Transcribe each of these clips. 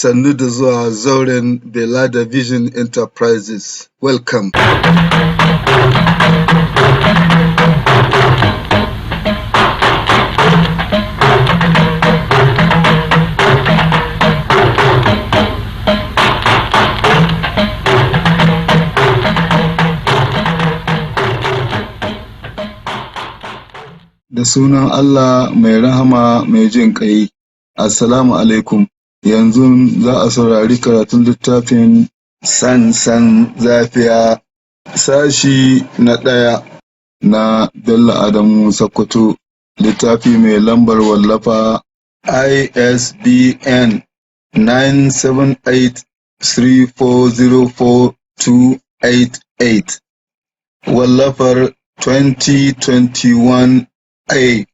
Sannu da zuwa zauren Bellada Vision Enterprises. Welcome. Da sunan Allah mai rahama mai jin ƙai. Assalamu alaikum. Yanzu za a saurari karatun littafin Sansan Zafiya sashi na ɗaya na Bello Adamu Sokoto, littafi mai lambar wallafa ISBN 978-3404288, wallafar 2021 A.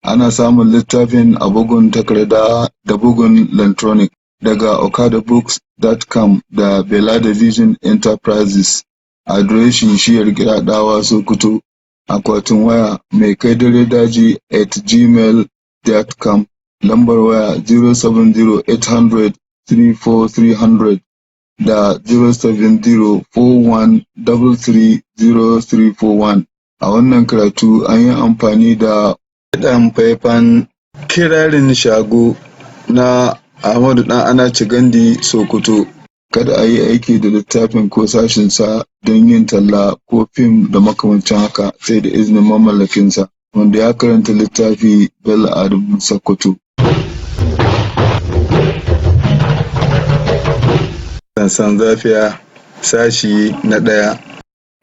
Ana samun littafin a bugun takarda da bugun lantronik daga okadabooks.com da Bellada Vision Enterprises, adireshin shiyar Gidadawa, Sokoto, akwatin waya maikaidaredaji@gmail.com, lambar waya 070-800-34300 da 070-4133-0341. A wannan karatu an yi amfani da kiɗan faifan Kirarin Shago na Ahmadu Ɗan Anace Gandi, Sokoto. Kada a yi aiki da littafin ko sashensa don yin talla ko fim da makamancin haka sai da izinin mamallakinsa. Wanda ya karanta littafi Bello Adamu Sokoto. Sansan Zafiya sashi na ɗaya.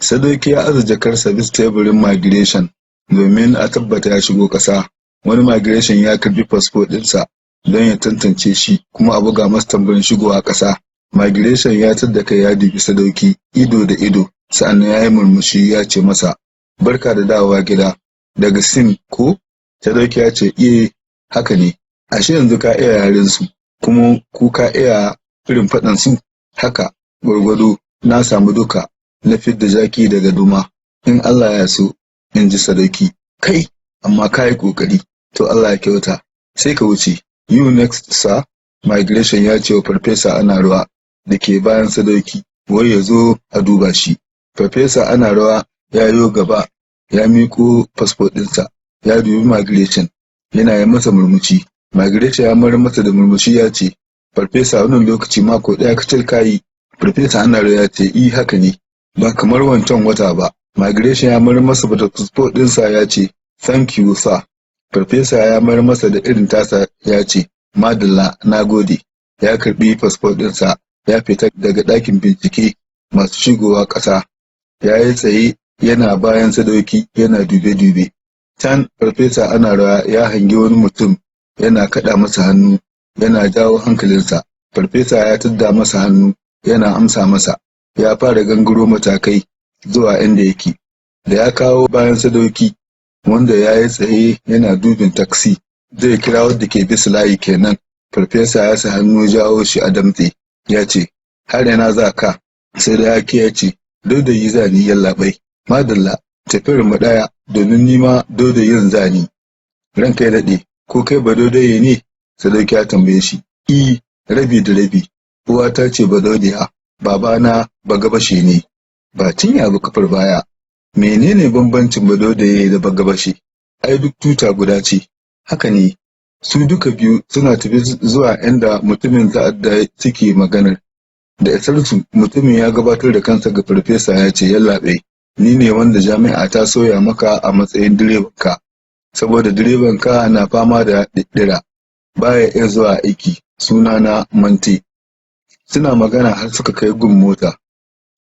Sadauki ya aza jakarsa bisa teburin magireshan domin a tabbata ya shigo ƙasa. Wani magireshan ya karɓi fasfo ɗinsa don ya tantance shi kuma a buga masa tambarin shigowa ƙasa. Magireshan ya tadda kai ya dubi Sadauki ido da ido sa'annan ya yi murmushi ya ce masa, Barka da dawowa gida, daga Sin ko? Sadauki ya ce, Eh, haka ne, ashe yanzu ka iya yarensu, kuma ko ka iya irin faɗansu? Haka, gwargwado, na samu duka, na fidda jaki daga duma, in Allah ya so, in ji Sadauki. Kai, amma ka yi ƙoƙari, to Allah ya kyauta, sai ka wuce. You next, sir, Migration ya ce wa Farfesa Anaruwa da ke bayan Sadauki, wai ya zo a duba shi. Farfesa Anaruwa ya yo gaba, ya miƙo fasfo ɗinsa, ya dubi Migration, yana yi masa murmushi. Migration ya mayar masa da murmushi ya ce, Farfesa wannan lokaci mako ɗaya kacal ka yi. Farfesa Anaruwa ya ce, I haka ne, ba kamar wancan wata ba. Migration ya mayar masa da fasfo ɗinsa ya ce, Thank you, sir. Farfesa ya mayar masa da irin tasa ya ce, Madalla, na gode. Ya karɓi fasfo ɗinsa, ya fita daga ɗakin bincike masu shigowa ƙasa. Ya yi tsaye yana bayan Sadauki yana dube-dube. Can Farfesa Anaruwa ya hangi wani mutum yana kaɗa masa hannu yana jawo hankalinsa. Farfesa ya tadda masa hannu yana amsa masa. Ya fara gangaro matakai zuwa inda yake. Da ya kawo bayan Sadauki, wanda ya yi tsaye yana dubin taksi, zai kira wadda ke bisa layi kenan. Farfesa ya sa hannu jawo shi a damtse, ya ce, Har ina za ka? Sadauki ya ce, Daudayi za ni yallaɓai. Madalla, tafiyar mu ɗaya domin ni ma daudayin za ni. Ranka ya daɗe, ko kai badaudaye ne? Sadauki ya tambaye shi. I, rabi da rabi. Uwata ce badaudiya, babana bagabashe ne. Ba cinya ba kafar baya. Menene bambancin badaudaye da bagabashe? Ai duk tuta guda ce. Haka ne, su duka biyu suna tafi zuwa inda mutumin ta'adda suke maganar. Da isarsu mutumin ya gabatar da kansa ga farfesa ya ce, Yallaɓai, ni ne wanda jami'a ta sauya maka a matsayin direbanka, saboda direbanka na fama da ɗiɗɗira, baya iya zuwa aiki, sunana Mante. Suna magana har suka kai gun mota.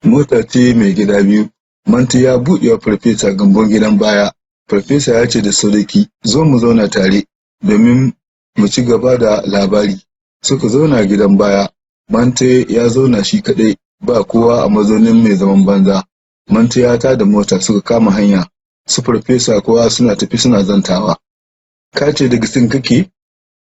Mota ce mai gida biyu. Mante ya buɗe wa farfesa gambon gidan baya. Farfesa ya ce da Sadauki, zo mu zauna tare domin mu ci gaba da labari. Suka zauna gidan baya. Mante ya zauna shi kaɗai ba kowa a mazaunin mai zaman banza. Mante ya tada mota suka kama hanya. Su farfesa kuwa suna tafi suna zantawa. Ka ce daga Sin kake?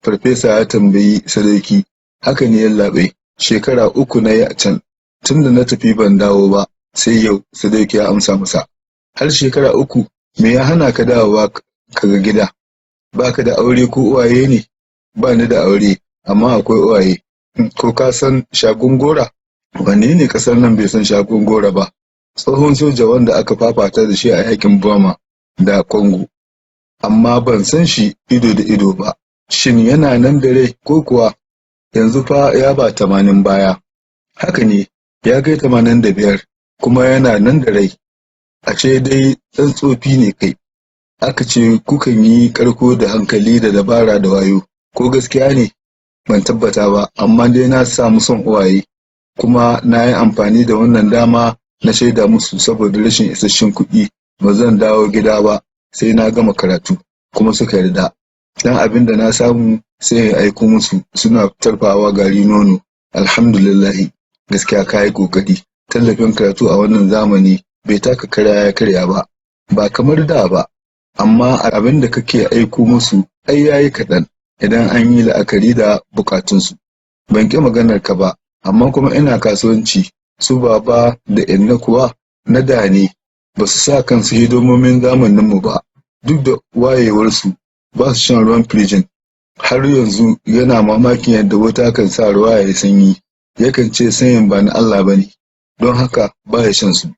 Farfesa ya tambayi Sadauki. Haka ne yallaɓai, shekara 3 na yi a can. Tun da na tafi ban dawo ba, sai yau, Sadauki ya amsa masa. Har shekara 3, me ya hana ka dawowa ka ga gida? Ba ka da aure ko uwaye ne? Ba ni da aure, amma akwai uwaye. Ko ka san Shagon Gora? Wanne ne ƙasar nan bai san Shagon Gora ba? Tsohon soja wanda aka fafata da shi a yakin Burma da Congo. Amma ban san shi ido da ido ba. Shin yana nan da rai ko kuwa? Yanzu fa ya ba 80 baya. Haka ne, ya kai 85 kuma yana nan da rai. Ashe dai ɗan tsofi ne kai. Aka ce kukan yi ƙarko da hankali da dabara da wayo. Ko gaskiya ne? Ban tabbata ba, amma dai na samu son uwaye. Kuma na yi amfani da wannan dama na shaida musu saboda rashin isasshen kuɗi ba zan dawo gida ba sai na gama karatu, kuma suka yarda. Dan abin da na samu sai in aiko musu suna tarfawa gari nono. Alhamdulillahi, gaskiya ka yi ƙoƙari. Tallafin karatu a wannan zamani bai taka kara ya karya ba, ba kamar da ba. Amma abin da kake aiko musu ai yayi kaɗan idan an yi la'akari da bukatunsu. Ban ƙi maganar ka ba, amma kuma ina kasuwanci. Su baba da inna kuwa na da ne, ba su sa kansu hidimomin zamaninmu ba. Duk da wayewarsu ba su shan ruwan firijin. Har yanzu yana mamakin yadda wuta kan sa ruwa ya yi sanyi. Yakan ce sanyin ba na Allah ba ne, don haka ba ya shan su.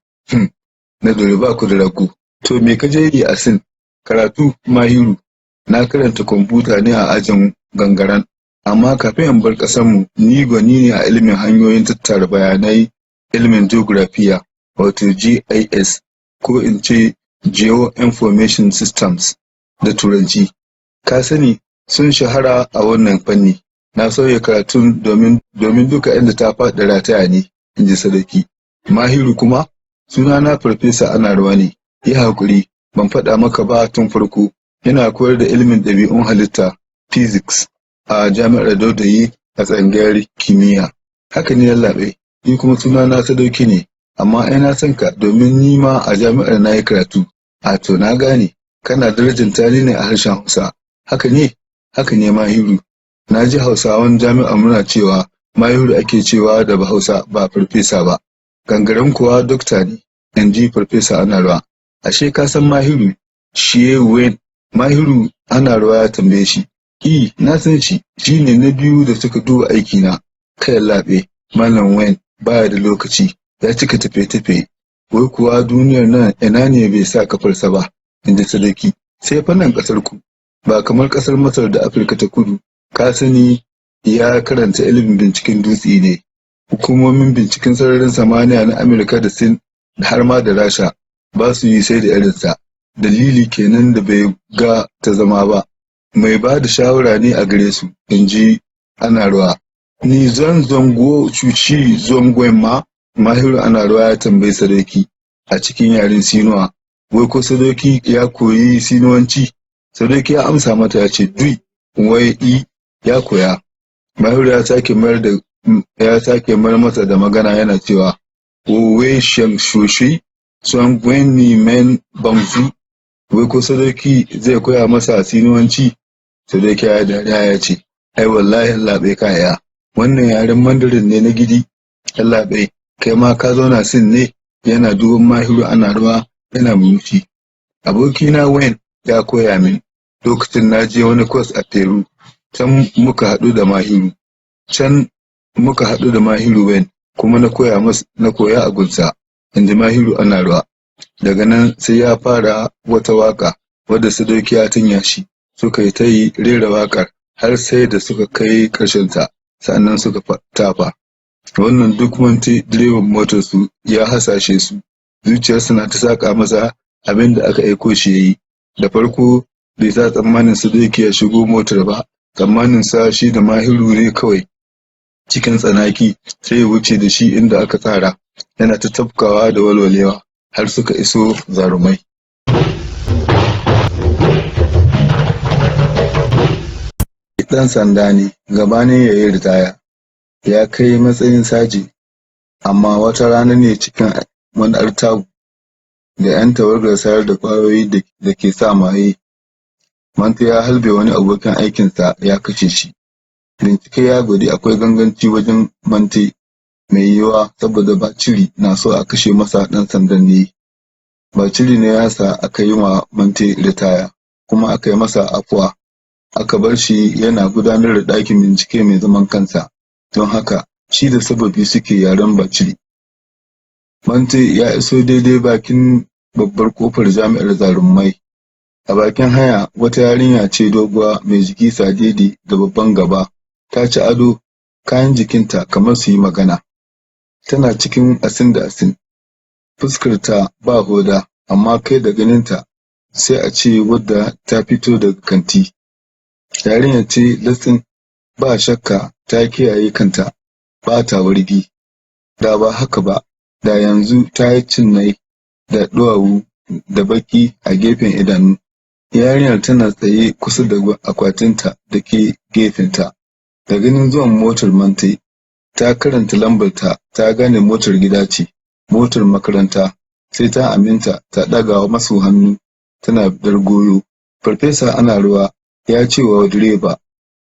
Na dore ba ku da rago. To me ka je yi a Sin? Karatu, Mahiru. Na karanta kwamfuta ne a ajin gangaran. Amma kafin in bar ƙasarmu, ni gwani ne a ilimin hanyoyin tattara bayanai, ilimin geografiya, wato GIS, ko in ce Geo Information Systems da Turanci. Ka sani sun shahara a wannan fanni. Na sauya karatun domin duka inda ta faɗi rataya ne, in ji Sadauki. Mahiru kuma? Sunana Farfesa Anaruwa ne. Yi haƙuri, ban faɗa maka ba tun farko. Ina koyar da ilimin ɗabi'un halitta, physics, a Jami'ar Daudayi a tsangayar kimiyya. Haka ne yallaɓai, ni kuma sunana Sadauki ne, amma ai na san ka domin ni ma a jami'ar na yi karatu. A to na gane, kana darajanta ni ne a harshen Hausa. Haka ne? Haka ne Mahiru. Na ji Hausawan jami'ar muna cewa Mahiru ake cewa da Hausa ba farfesa ba. Gangaren kuwa dokta ne, in ji Farfesa Anaruwa. Ashe ka san Mahiru? Shiye Wen. Mahiru Anaruwa ya tambaye shi. I, na san shi, shi ne na biyu da suka duba aikina. Kai yallaɓai, Malam Wen baya da lokaci, ya cika tafiye-tafiye. Wai kuwa duniyar nan ina ne bai sa kafarsa ba, in ji Sadauki. Sai fa nan ƙasar ku, ba kamar ƙasar Masar da Afirka ta Kudu. Ka sani ya karanta ilimin binciken dutse ne. Hukumomin binciken sararin samaniya na Amurka da Sin har ma da Rasha ba su yi sai da irinsa. Dalili kenan da bai ga ta zama ba. Mai ba da shawara ne a gare su, in ji Anaruwa. Ni zan zango cuci zongwen ma? Mahiru Anaruwa ya tambayi Sadauki a cikin yaren Sinuwa. Wai ko Sadauki ya koyi Sinuwanci? Sadauki ya amsa mata ya ce dui, wai i ya koya. Mahiru ya sake mayar masa da magana yana cewa Wowe shan shoshi zongwen ni men bangzu. Wai ko Sadauki zai koya masa Sinuwanci? Sadauki ya dariya ya ce, ai wallahi yallaɓai ka iya. Wannan yaren Mandarin ne na gidi. Yallaɓai, kai ma ka zauna Sin ne? Yana duban Mahiru Anaruwa yana murmushi. Abokina Wen ya koya min. Lokacin na je wani kwas a Peru, can muka haɗu da Mahiru. Can muka haɗu da Mahiru Wen kuma na koya masa, na koya a gunsa, in ji Mahiru Anaruwa. Daga nan sai ya fara wata waƙa wadda Sadauki ya tanya shi. Suka yi ta yi rera waƙar har sai da suka kai ƙarshenta, sa'annan suka tafa. Wannan duk Monty direban motarsu ya hasashe su. Zuciyarsa na ta saƙa masa abin da aka aiko shi ya yi. Da farko bai sa tsammanin Sadauki ya shigo motar ba, tsammaninsa shi da Mahiru ne kawai. Cikin tsanaki sai ya wuce da shi inda aka tsara, yana ta tafkawa da walwalewa har suka iso Zarumai. Ɗan sanda ne gabanin ya yi ritaya, ya kai matsayin saje, amma wata rana ne cikin wani artabu da 'yan tawagar sayar da ƙwayoyi da ke sa maye, Manto ya halbe wani abokin aikinsa ya kashe shi. Bincike ya gwadi akwai ganganci wajen Mante, mai yiwuwa saboda Baciri na so a kashe masa ɗan sandan ne. Baciri ne ya sa aka yi wa Mante ritaya, kuma aka yi masa afuwa, aka bar shi yana gudanar da ɗakin bincike mai zaman kansa. Don haka shi da Sababi suke yaren Bachili. Mante ya iso daidai bakin babbar ƙofar jami'ar Zarumai. A bakin hanya wata yarinya ce doguwa mai jiki sadede da babban gaba, ta ci ado, kayan jikinta kamar su yi magana. Tana cikin asin da asin, fuskarta ba hoda amma kai da ganinta sai a ce wadda ta fito daga kanti. Yarinya ce latsin, ba shakka ta kiyaye kanta, ba ta wargi. Da ba haka ba, da yanzu ta yi cinnai da ɗuwawu da baƙi a gefen idanu. Yarinyar tana tsaye kusa da akwatinta da ke gefenta. Da ganin zuwan motar Mante, ta karanta lambarta ta gane motar gida ce, motar makaranta, sai ta aminta ta ɗaga masu hannu tana biɗar goyo. Farfesa Anaruwa ya ce wa direba,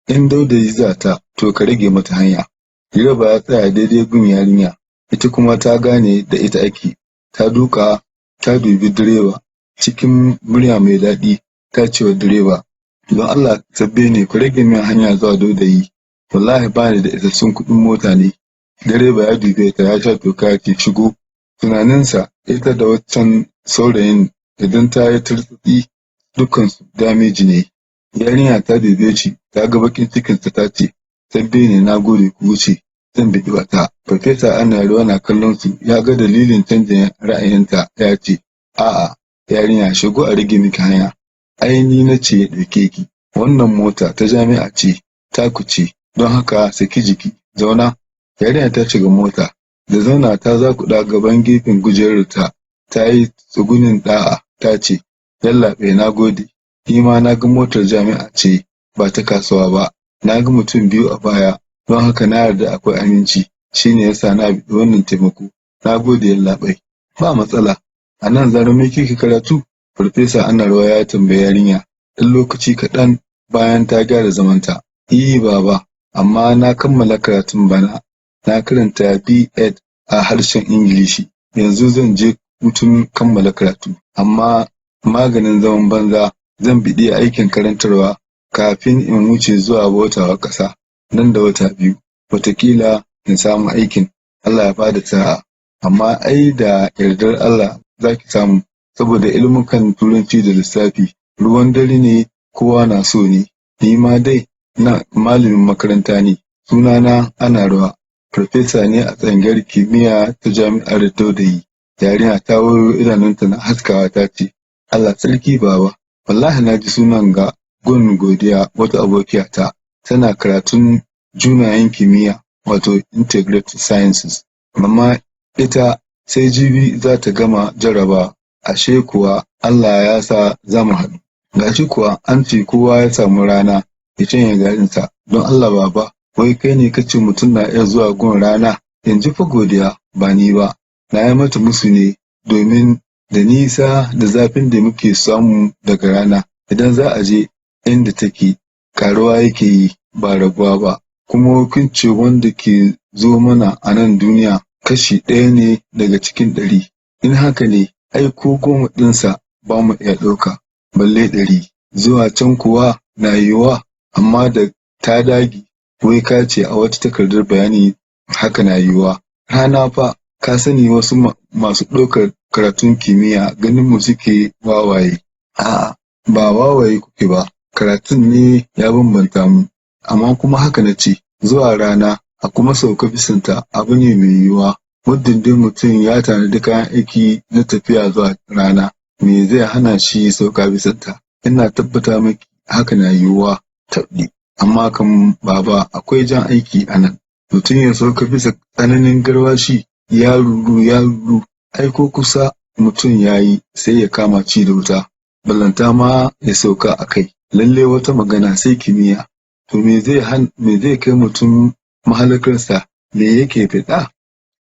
in Daudayi za ta, to ka rage mata hanya. Direba ya tsaya daidai gun yarinya, ita kuma ta gane da ita ake, ta duka ta dubi direba cikin murya mai daɗi ta ce wa direba, don Allah sabbe ne ku rage min hanya zuwa Daudayi, wallahi ba ni da isassun kuɗin mota ne. Direba ya dube ta ya sha toka ya ce shigo. Tunaninsa ita da waccan saurayin idan ta yi tartsatsi dukkansu dameji ne. Yarinya ta dube shi ta ga baƙin cikinsa ta ce, sabbe ne na gode ku wuce zan biɗi wata. Farfesa Anaruwa na kallon su ya ga dalilin canjin ra'ayinta ya ce, a'a yarinya shigo a rage miki hanya. Ai ni na ce ya ɗauke ki. Wannan mota ta jami'a ce, taku ce, don haka saki jiki, zauna. Yarinya ta shiga mota, da zauna ta zakuɗa gaban gefen kujerarta ta yi tsugunin ɗa'a ta ce, yallaɓai na gode, ni ma na ga motar jami'a ce ba ta kasuwa ba, na ga mutum biyu a baya, don haka na yarda akwai aminci, shi ne ya sa na biɗi wannan taimako. Na gode yallaɓai. Ba matsala, a nan Zarumai kike karatu? Farfesa Anaruwa ya tambayi yarinya ɗan lokaci kaɗan bayan ta gyara zamanta. I baba, amma na kammala karatun bana. Na karanta B.Ed a harshen Ingilishi. Yanzu zan je hutun kammala karatu. Amma maganin zaman banza zan biɗi aikin karantarwa kafin in wuce zuwa bautawa ƙasa nan da wata 2. Wataƙila in samu aikin. Allah ya bada sa'a. Amma ai da yardar Allah za ki samu saboda ilmukan Turanci da lissafi ruwan dare ne kowa na so ne. Ni ma dai na malamin makaranta ne. Sunana Anaruwa. Farfesa ne a tsangayar kimiyya ta jami'ar Daudayi. Yarinya ta waiwayo idanunta na haskawa ta ce, Allah sarki baba, wallahi na ji sunan ga gun Godiya wata abokiyata tana karatun junayen kimiyya wato Integrated Sciences. Amma ita sai jibi za ta gama jarrabawa, ashe kuwa Allah ya sa za mu haɗu. Gashi kuwa an ce kowa ya samu rana ya shanye garinsa. Don Allah baba, wai kai ne ka ce mutum na iya zuwa gun rana? In ji fa Godiya ba ni ba. Na yi mata musu ne domin da nisa da zafin da muke samu daga rana idan za a je inda take ƙaruwa yake yi ba raguwa ba. Kuma kun ce wanda ke zo mana a nan duniya kashi 1 ne daga cikin 100. In haka ne, ai ko 10 ɗinsa ba mu iya ɗauka, balle 100. Zuwa can kuwa na yiwuwa, amma da ta dage wai ka ce a wata takardar bayani haka na yiwuwa. Rana fa, ka sani wasu masu ɗaukar karatun kimiyya ganin mu suke wawaye. A'a, ba wawaye kuke ba, karatun ne ya bambanta mu. Amma kuma haka na ce, zuwa rana a kuma sauka bisanta abu ne mai yiwuwa. Muddin dai mutum ya tanadi kayan aiki na tafiya zuwa rana, me zai hana shi sauka bisanta? Ina tabbata maki haka na yiwuwa tabɗi. Amma kam baba akwai jan aiki a nan. Mutum ya sauka bisa tsananin garwashi ya ruru ya ruru, ai ko kusa mutum ya yi sai ya kama ci da wuta. Ballanta ma ya sauka a kai. Lalle wata magana sai kimiyya. To me zai kai mutum mahalakarsa me yake biɗa?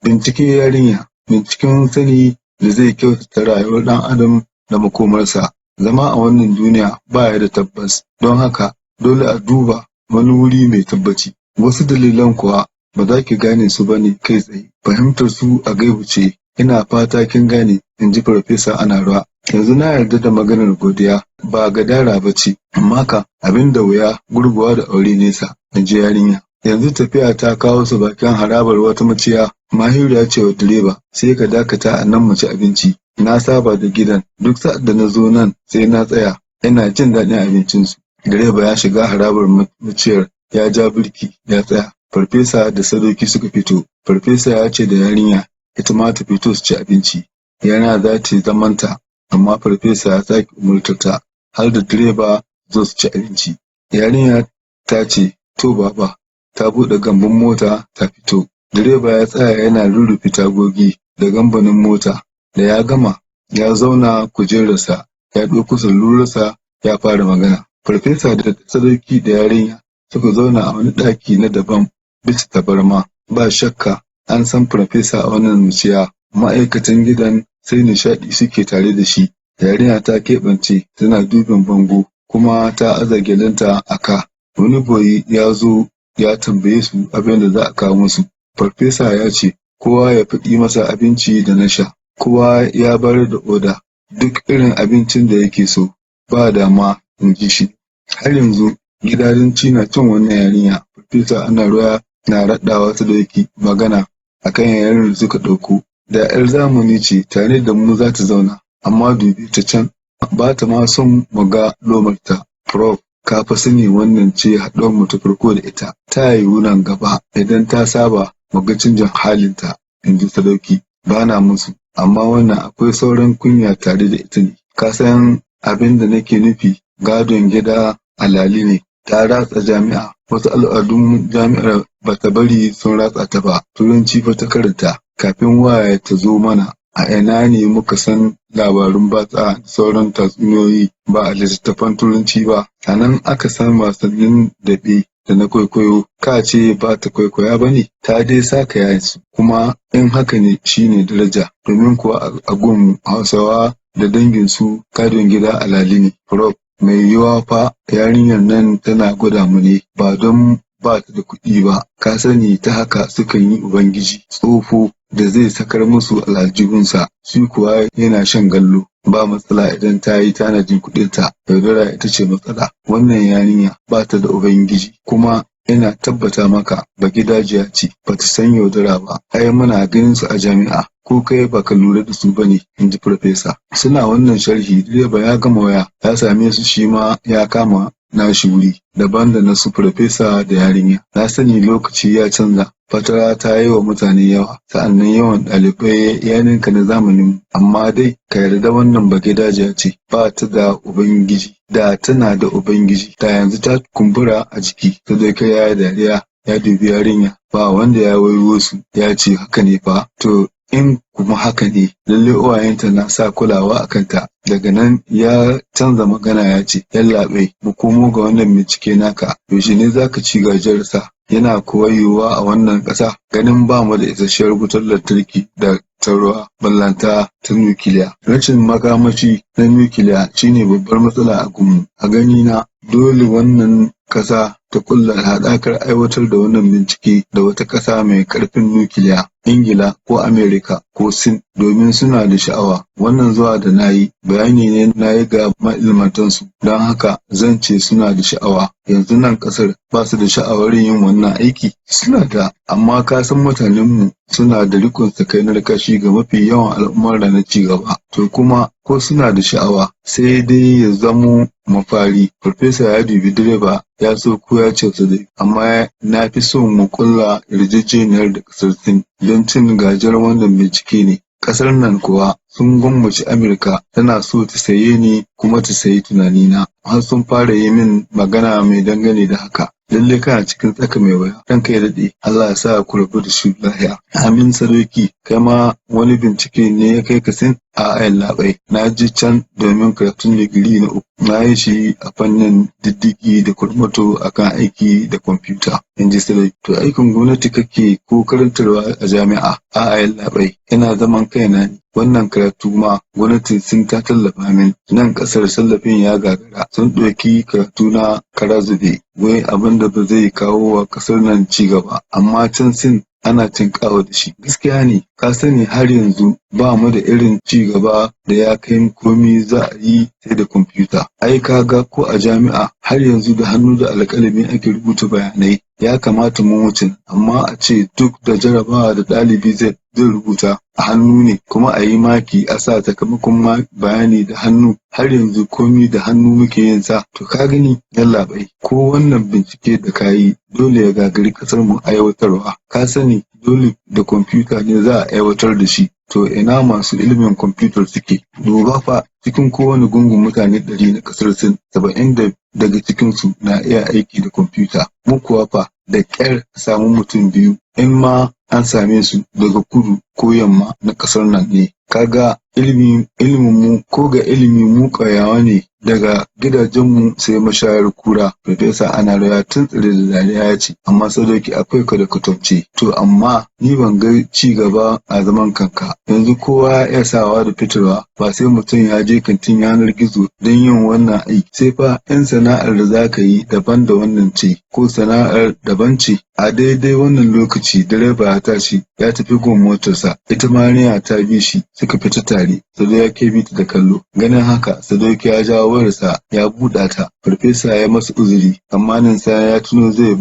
Bincike yarinya, binciken sani da zai kyautata rayuwar ɗan adam da makomarsa. Zama a wannan duniya ba ya da tabbas, don haka dole a duba wani wuri mai tabbaci. Wasu dalilan kuwa ba za ki gane su ba ne kai tsaye, fahimtar su a gaibu ce. Ina fata kin gane, in ji Farfesa Anaruwa. Yanzu na yarda da maganar Godiya ba gadara ba ce, amma ka abin da wuya gurguwa da aure nesa, in ji yarinya. Yanzu tafiya ta kawo su bakin harabar wata maciya. Mahiru ya ce wa direba, "Sai ka dakata a nan mu ci abinci. Na saba da gidan, duk sa'ad da na zo nan sai na tsaya, ina jin daɗin abincinsu." Direba ya shiga harabar maciyar, ya ja birki ya tsaya. Farfesa da Sadauki suka fito. Farfesa ya ce da yarinya ita ma ta fito su ci abinci. Yarinya za ta yi zamanta, amma farfesa ya sake umurtarta har da direba su zo su ci abinci. Yarinya ta ce, "To baba," ta buɗe gambun mota ta fito. Direba ya tsaya yana rurrufe tagogi da gambunan mota. Da ya gama, ya zauna kujerarsa, ya ɗauko salularsa ya fara magana. Farfesa da Sadauki da yarinya suka zauna a wani ɗaki na daban bisa tabarma. Ba shakka an san farfesa a wannan maciya. Ma'aikatan gidan sai nishaɗi suke tare da shi. Yarinya ta keɓance tana dubin bango kuma ta aza gyalenta a ka. Wani boyi ya zo ya tambaye su abin da za a kawo musu. Farfesa ya ce kowa ya faɗi masa abinci da na sha. Kowa ya bayar da oda duk irin abincin da yake so. Ba dama, in ji shi. Har yanzu gidadanci na cin wannan yarinya. Farfesa ana ruwa na raɗawa Sadauki magana a kan yarinyar da suka ɗauko. Da 'yar zamani ce tare da mu za ta zauna, amma dube ta can, ba ta ma son mu ga lomarta. Prof, ka fa sani wannan ce haɗuwarmu ta farko da ita. Ta yiwu nan gaba idan ta saba mu ga canjin halinta, in ji Sadauki. Ba na musu, amma wannan akwai sauran kunya tare da ita ne. Ka san abin da nake nufi, gadon gida alali ne. Ta ratsa jami'a, wasu al'adun jami'ar ba ta bari sun ratsa ta ba. Turanci fa ta karanta kafin waya ta zo mana. A ina ne muka san labarun batsa da sauran tatsuniyoyi ba a littattafan Turanci ba? A nan aka san wasannin daɓe da na kwaikwayo. Ka ce ba ta kwaikwaya ba ne? Ta dai sakaya su, kuma in haka ne shi ne daraja, domin kuwa a gun Hausawa da danginsu gadon gida alali ne. Prof, mai yiwuwa fa yarinyar nan tana gwada mu ne, ba don ba ta da kuɗi ba. Ka sani ta haka sukan yi ubangiji tsofo da zai sakar musu aljihunsa, shi kuwa yana shan gallo. Ba matsala idan ta yi tanadin kuɗinta, yaudara ita ce matsala. Wannan yarinya ba ta da ubangiji, kuma ina tabbata maka bagidajiya ce, ba ta san yaudara ba. Ai muna ganin su a jami'a, ko kai ba ka lura da su ba ne, in ji farfesa. Suna wannan sharhi, direba ya gama waya, ya same su, shi ma ya kama nashi wuri daban da na su farfesa da yarinya. Na sani lokaci ya canza, fatara ta yi wa mutane yawa, sa'annan yawan ɗalibai ya ninka na zamaninmu, amma dai ka yarda wannan bagidajiya ce, ba ta da ubangiji. Da tana da ubangiji, da yanzu ta kumbura a jiki. Sadauki ya yi dariya, ya dubi yarinya, ba wanda ya waigo su, ya ce haka ne fa? To in kuma haka ne, lalle uwayenta na sa kulawa a kanta. Daga nan ya canza magana ya ce, "Yallaɓai, mu komo ga wannan bincike naka, yaushe ne za ka ci gajiyarsa? Yana kuwa yiwuwa a wannan ƙasa, ganin ba mu da isasshiyar wutar lantarki da ta ruwa, ballantana ta nukiliya?" Rashin makamashi na nukiliya shi ne babbar matsala a gunmu. A ganina dole wannan ƙasa ta ƙulla haɗakar aiwatar da wannan bincike da wata ƙasa mai ƙarfin nukiliya, Ingila ko Amerika ko Sin, domin suna da sha'awa. Wannan zuwa da na yi, bayani ne na yi ga ma'ilmantansu, don haka zan ce suna da sha'awa. Yanzu nan ƙasar ba su da sha'awar yin wannan aiki? Suna da, amma ka san mutanenmu suna da riƙon sakainar kashi ga mafi yawan al'amura na ci gaba. To kuma ko suna da sha'awa, sai dai ya zamo mafari. Farfesa ya dubi direba, ya sauko ya ce wa Sadauki, amma na fi so mu ƙulla yarjejeniyar da ƙasar Sin don cin gajiyar wannan bincike ne. Ƙasar nan kuwa sun gwammaci Amurka tana so ta saye ni kuma ta sayi tunanina, har sun fara yi min magana mai dangane da haka. Lallai kana cikin tsaka mai wuya. Ranka ya daɗe, Allah ya sa ku rabu da su lafiya. Amin Sadauki, kai ma wani bincike ne ya kai ka Sin? A'a yallaɓai, na je can domin karatun digiri na uku. Na yi shi a fannin diddigi da kwarmato a kan aiki da kwamfuta, in ji Sadauki. To aikin gwamnati kake ko karantarwa a jami'a? A'a yallaɓai, ina zaman kaina ne. Wannan karatu ma gwamnatin Sin ta tallafa min. Nan ƙasar tallafin ya gagara. Sun ɗauki karatuna kara zube, wai abin da ba zai kawo wa ƙasar nan ci gaba, amma can Sin ana tinƙaho da shi. Gaskiya ne, ka sani har yanzu ba mu da irin ci gaba da ya kai komi za a yi sai da kwamfuta. Ai ka ga ko a jami'a har yanzu da hannu da alƙalami ake rubuta bayanai. Ya kamata mun wuce, amma a ce duk da jarabawa da ɗalibi zai rubuta a hannu ne, kuma a yi maki a sa sakamakon bayani da hannu. Har yanzu komi da hannu muke yin sa. To ka gani, yallaɓai, ko wannan bincike da ka yi dole ya gagari ƙasar mu aiwatarwa. Ka sani dole da kwamfuta ne za a aiwatar da shi. To ina masu ilimin kwamfutar suke? Duba fa, cikin kowane gungun mutane 100 na ƙasar Sin, 70 daga cikinsu na iya aiki da kwamfuta. Mu kuwa fa, da ƙyar a samu mutum biyu, in ma an same su daga kudu ko yamma na ƙasar nan ne. Ka ga ilimin mu ko ga ilimi mu ƙauyawa ne, daga gidajenmu sai mashayar kura. Farfesa Anaru ya tuntsire da dariya ya ce, amma Sadauki akwai ka da kwatance. To amma ni ban ga ci gaba a zaman kanka. Yanzu kowa ya iya sawa da fitarwa, ba sai mutum ya je kantin yanar gizo don yin wannan aiki. Sai fa in sana'ar da za ka yi daban da wannan ce, ko sana'ar daban ce. A daidai wannan lokaci direba ya tashi ya tafi gun motarsa, ita ma yarinya ta bi shi suka fita tare. Sadauki ya bi ta da kallo. Ganin haka, Sadauki ya jawo wayarsa ya buɗa ta. Farfesa ya masa uzuri, tsammanin sa ya tuno zai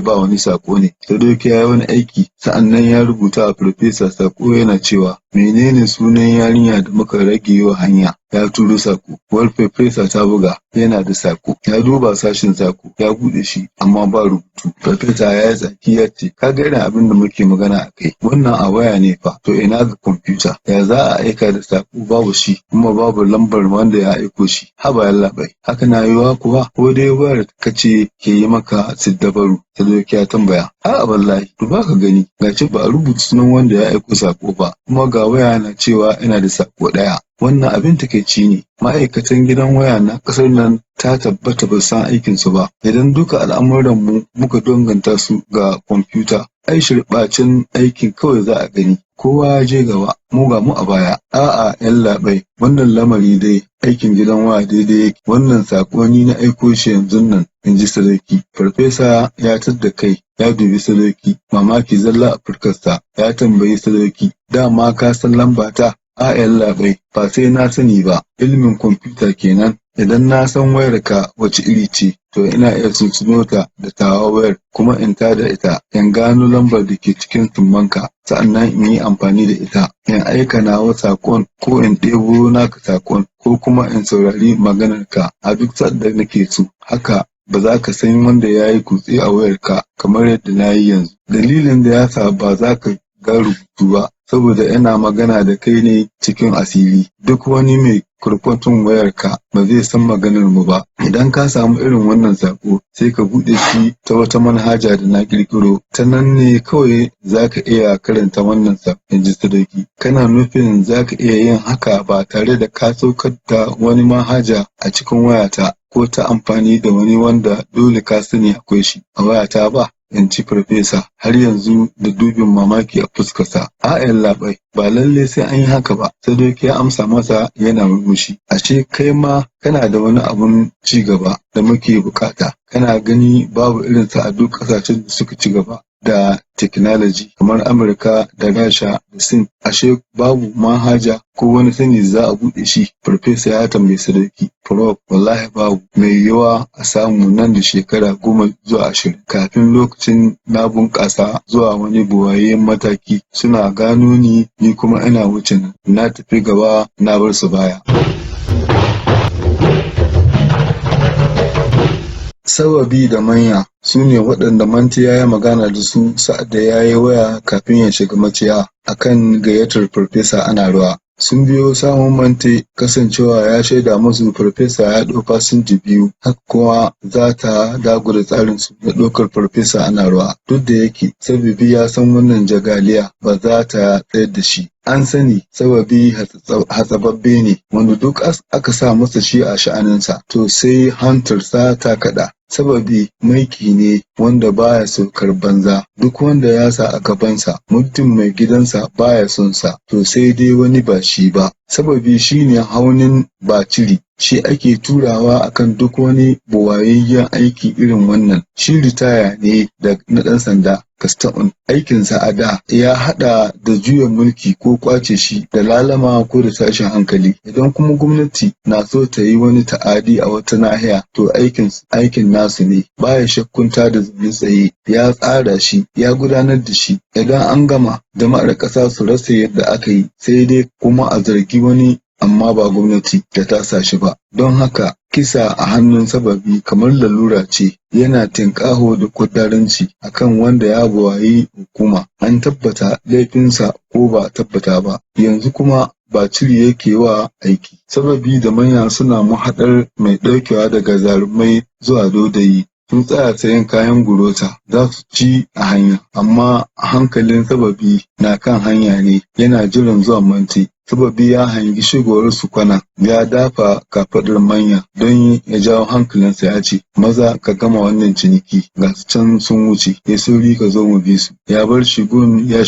ba wani saƙo ne. Sadauki ya yi wani aiki, sa'an nan ya rubuta wa farfesa saƙo yana cewa, menene sunan yarinya da muka rage wa hanya? Ya turo saƙo. Wayar farfesa ta buga, yana da saƙo. Ya duba sashin saƙo, ya buɗe shi, amma ba rubutu. Farfesa ya yi tsaki ya ce, ka ga irin abin da muke magana a kai. Wannan a waya ne fa, to ina ga kwamfuta? Ya za a aika da saƙo babu shi, kuma babu lambar wanda ya aiko shi? Haba yallaɓai, haka na yiwuwa kuwa? Ko dai wayar ka ce ke yi maka siddabaru? Sadauki ya tambaya. A'a wallahi, duba ka gani, gashi ba a rubuta sunan wanda ya aiko saƙo ba, kuma ga waya na cewa ina da saƙo ɗaya. Wannan abin takaici ne. Ma'aikatan gidan waya na ƙasar nan ta tabbata ba san aikinsu ba. Idan duka al'amuranmu muka danganta su ga kwamfuta, ai shirɓacin aikin kawai za a gani. Kowa ya je gaba, mu ga mu a baya. A'a yallaɓai, wannan lamari dai aikin gidan waya daidai yake. Wannan saƙo ni na aiko shi yanzun nan, in ji Sadauki. Farfesa ya tadda kai ya dubi Sadauki, mamaki zalla a fuskarsa. Ya tambayi Sadauki, dama ka san lambata? A'a yallaɓai, ba sai na sani ba. Ilimin kwamfuta kenan. Idan na san wayarka wace iri ce, to ina iya sunsuno ta da tawa wayar kuma in tada ita, in gano lambar da ke cikin summanka, sa'annan in yi amfani da ita, in aika nawa saƙon ko in ɗebo naka saƙon, ko kuma in saurari maganarka a duk sa'ad nake so. Haka ba za ka san wanda ya yi kutse a wayarka kamar yadda na yi yanzu. Dalilin da ya sa ba za ka ga rubutu ba, saboda ina magana da kai ne cikin asiri. Duk wani mai kwarkwaton wayarka ba zai san maganar mu ba. Idan ka samu irin wannan saƙo, sai ka buɗe shi ta wata manhaja da na ƙirƙiro. Ta nan ne kawai za ka iya karanta wannan saƙo, in ji Sadauki. Kana nufin za ka iya yin haka ba tare da ka saukar da wani manhaja a cikin wayata ko ta amfani da wani wanda dole ka sani akwai shi a wayata ba? In ji farfesa, har yanzu da dubin mamaki a fuskarsa. A'a yallaɓai, ba lallai sai an yi haka ba. Sadauki ya amsa masa yana murmushi. Ashe kai ma kana da wani abun ci gaba da muke buƙata. Kana gani babu irinsa a duk ƙasashen da suka ci gaba da technology kamar Amurka da Rasha da Sin. Ashe babu manhaja ko wani sani da za a buɗe shi? Farfesa ya tambayi Sadauki. Prof, wallahi babu. Mai yiwuwa a samu nan da shekara 10 zuwa 20. Kafin lokacin na bunƙasa zuwa wani buwayayyen mataki, suna gano ni, ni kuma ina wuce nan. Na tafi gaba na bar su baya. Sababi da Manya su ne waɗanda Mante ya yi magana da su sa'ad da ya yi waya kafin ya shiga maciya a kan gayyatar Farfesa Anaruwa. Sun biyo sawun Mante, kasancewar ya shaida musu Farfesa ya ɗau fasinja biyu, haka kuwa za ta dagula tsarinsu na ɗaukar Farfesa Anaruwa. Duk da yake Sababi ya san wannan jagaliya ba za ta tsayar da shi. An sani Sababi hatsababbe ne, wanda duk aka sa masa shi a sha'aninsa, to sai hantarsa ta kaɗa. Sababi maiki ne wanda baya saukar banza. Duk wanda ya sa a gabansa, muddin mai gidansa baya son sa, to sai dai wani ba shi ba. Sababi shine haunin Baciri. Shi ake turawa akan duk wani buwayayyen aiki irin wannan. Shi ritaya ne na ɗan sanda kasta'un. Aikinsa a da ya haɗa da juya mulki ko ƙwace shi da lalama ko da tashin hankali. Idan kuma gwamnati na so ta yi wani ta'adi a wata nahiya, to aikin nasu ne. Baya shakkun tada zaune tsaye, ya tsara shi, ya gudanar da shi. Idan an gama, jama'ar ƙasa su rasa yadda aka yi, sai dai kuma a zargi wani amma ba gwamnati da ta sa shi ba. Don haka kisa a hannun Sababi kamar lalura ce, yana tinƙaho da ƙuddaranci a kan wanda ya buwayi hukuma, an tabbata laifinsa ko ba a tabbata ba. Yanzu kuma Baciri yake wa aiki. Sababi da Manya suna mahaɗar mai ɗaukewa daga Zarumai zuwa Daudayi. Sun tsaya sayen kayan gurota za su ci a hanya, amma hankalin Sababi na kan hanya ne, yana jiran zuwan Mante. Sababi ya hangi shigowarsu kwana, ya dafa kafaɗar Manya don ya jawo hankalinsa ya ce, Maza ka gama wannan ciniki, ga su can sun wuce, yi sauri ka zo mu bi su. Ya bar shi gun ya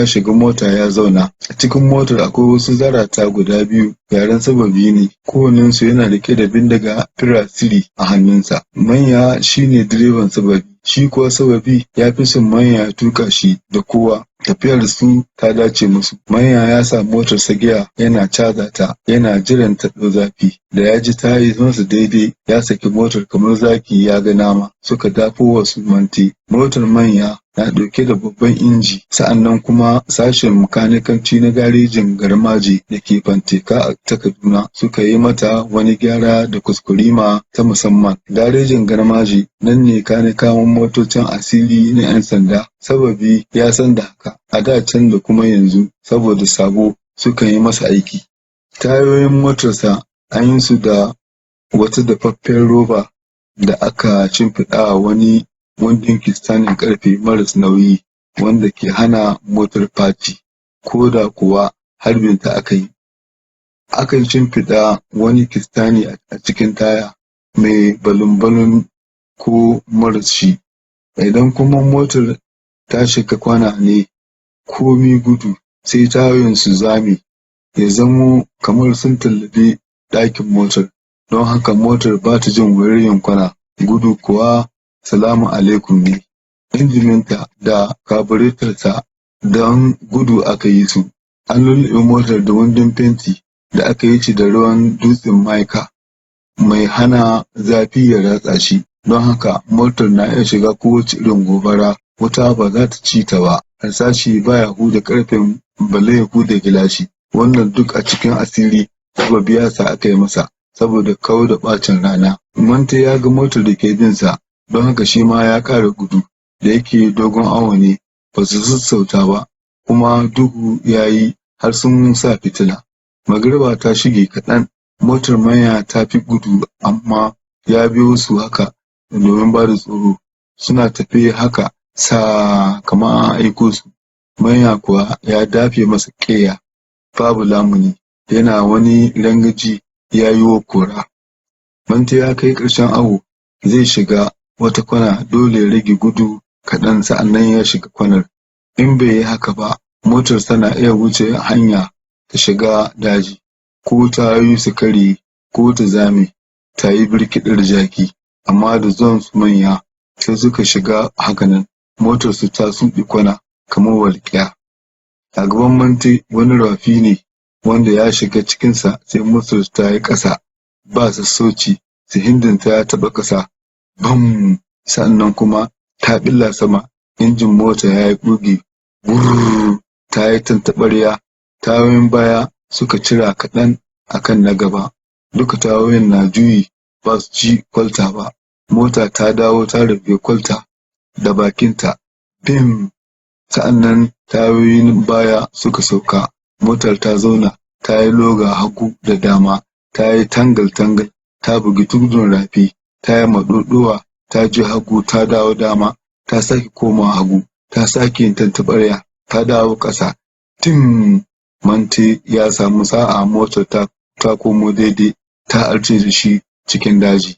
shiga mota ya zauna. A cikin motar akwai wasu zarata guda biyu, yaren Sababi ne, kowannensu yana riƙe da bindiga firasiri a hannunsa. Manya shi ne direban Sababi, shi kuwa Sababi ya fi son Manya ya tuƙa shi da kowa. Tafiyar su ta dace musu. Manya ya sa motarsa giya yana caza ta, yana jiran ta ɗau zafi. Da ya ji ta yi masa daidai, ya saki motar kamar zaki ya ga nama. Suka dafo wa su Mante. Motar Manya na ɗauke da babban inji, sa'annan kuma sashen makanikanci na garejin Garmaje da ke Fanteka ta Kaduna suka yi mata wani gyara da kwaskwarima ta musamman. Garejin Garmaje nan ne kanikawan motocin asiri na 'yan sanda. Sababi ya san da haka, a da can da kuma yanzu, saboda sabo sukan yi masa aiki. Tayoyin motarsa an yi su da wata dafaffiyar roba da aka shimfiɗawa wani gundun kistanin ƙarfe maras nauyi wanda ke hana motar faci, ko da kuwa harbinta aka yi. Akan shimfiɗa wani kistani a cikin taya, mai balun-balun ko maras shi. Idan kuma motar ta shiga kwana ne, komi gudu, sai tayoyin su zame, ya zamo kamar sun tallabi ɗakin motar. Don haka motar ba ta jin wuyar yin kwana, gudu kuwa salamu alaikum ne. Injiminta da kaburetarta don gudu aka yi su. An lulluɓe motar da wandon fenti da aka yi shi da ruwan dutsen mica mai hana zafi ya ratsa shi. Don haka motar na iya shiga kowace irin gobara, wuta ba za ta ci ta ba, harsashi ba ya huda ƙarfen balle ya huda gilashi. Wannan duk a cikin asiri Sababi ya sa aka yi masa, saboda kau da ɓacin rana. Mante ya ga motar da ke bin sa, don haka shi ma ya ƙara gudu. Da yake dogon awo ne, ba su sassauta ba, kuma duhu ya yi har sun sa fitila. Magariba ta shige kaɗan, motar Manya ta fi gudu amma ya biyo su haka domin ba da tsoro. Suna tafe haka sa kamar an aiko su. Manya kuwa ya dafe masa ƙeya, babu lamuni, yana wani rangaji ya yiwo kora. Mante ya kai ƙarshen awo, zai shiga wata kwana, dole ya rage gudu kaɗan sa'annan ya shiga kwanar. In bai yi haka ba, motarsa na iya wuce hanya ta shiga daji, ko tayoyi su karye ko ta zame ta yi birkiɗar jaki. Amma da zuwan su Manya, sai suka shiga hakanan, motarsu ta suɗe kwana kamar walƙiya. A gaban Mante wani rafi ne wanda ya shiga cikinsa sai motar ta yi ƙasa ba sassauci, sihindinta ya taɓa ƙasa, bam! Sa'annan kuma ta ɓilla sama, injin mota ya yi ƙugi, wurr! Ta yi tantaɓarya, tayoyin baya suka cira kaɗan a kan na gaba. Duka tayoyin na juyi ba su ci kwalta ba. Mota ta dawo ta rubgi kwalta da bakinta, bim! Sa'annan tayoyin baya suka sauka. Motar ta zauna, ta yi loga hagu da dama, ta yi tangal-tangal, ta bugi tudun rafi, ta yi maɗoɗowa, ta je hagu ta dawo dama, ta sake komawa hagu, ta sake yin tantaɓarya, ta dawo ƙasa. Tim! Mante ya samu sa'a motar ta komo daidai, ta arce da shi cikin daji.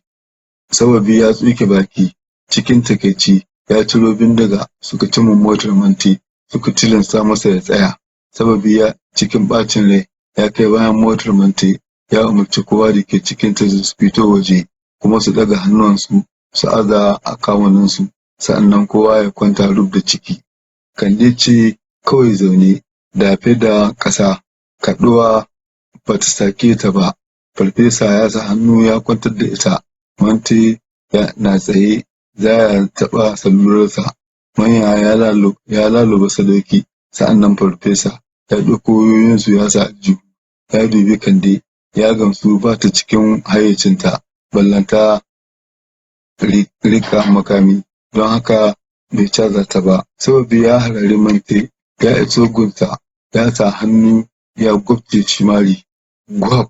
Sababi ya tsuke baki cikin takaici, ya ciro bindiga, suka cimma motar Mante, suka tilasta masa ya tsaya. Sababi ya cikin ɓacin rai ya kai bayan motar Mante Ya umarci kowa da ke cikinta da su fito waje kuma su ɗaga hannuwansu su aza a kawunansu, sa'annan kowa ya kwanta rub da ciki. Kande ce kawai zaune, dafe da ƙasa, kaɗuwa ba ta sake ta ba. Farfesa ya sa hannu ya kwantar da ita. Mante na tsaye za ya taɓa salularsa. Manya ya laluba Sadauki, sa'annan Farfesa, ya ɗauko wayoyinsu ya sa aljihu. Ya dubi Kande, ya gamsu ba ta cikin hayyacinta, ballantana riƙa makami, don haka bai caza ta ba. Sababi ya harari Mante, ya iso gunsa, ya sa hannu ya gwabce shi mari. Gwab!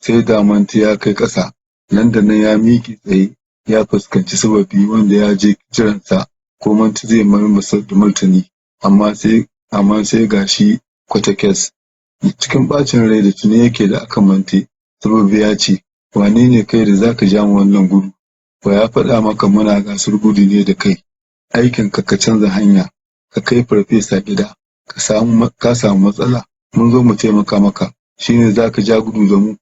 Sai da Mante ya kai ƙasa. Nan da nan ya miƙe tsaye ya fuskanci Sababi wanda ya je jiransa ko Mante zai mayar masa da martani, amma sai ga shi kwatakes. Cikin ɓacin rai da tuni yake da akan Mante, Sababi ya ce, "Wane ne kai da zaka ja mu wannan gudu? Wa ya faɗa maka muna gasar gudu ne da kai? Aikinka ka canza hanya, ka kai Farfesa gida, ka samu matsala, mun zo mu taimaka maka, shi ne za ka ja gudu da mu?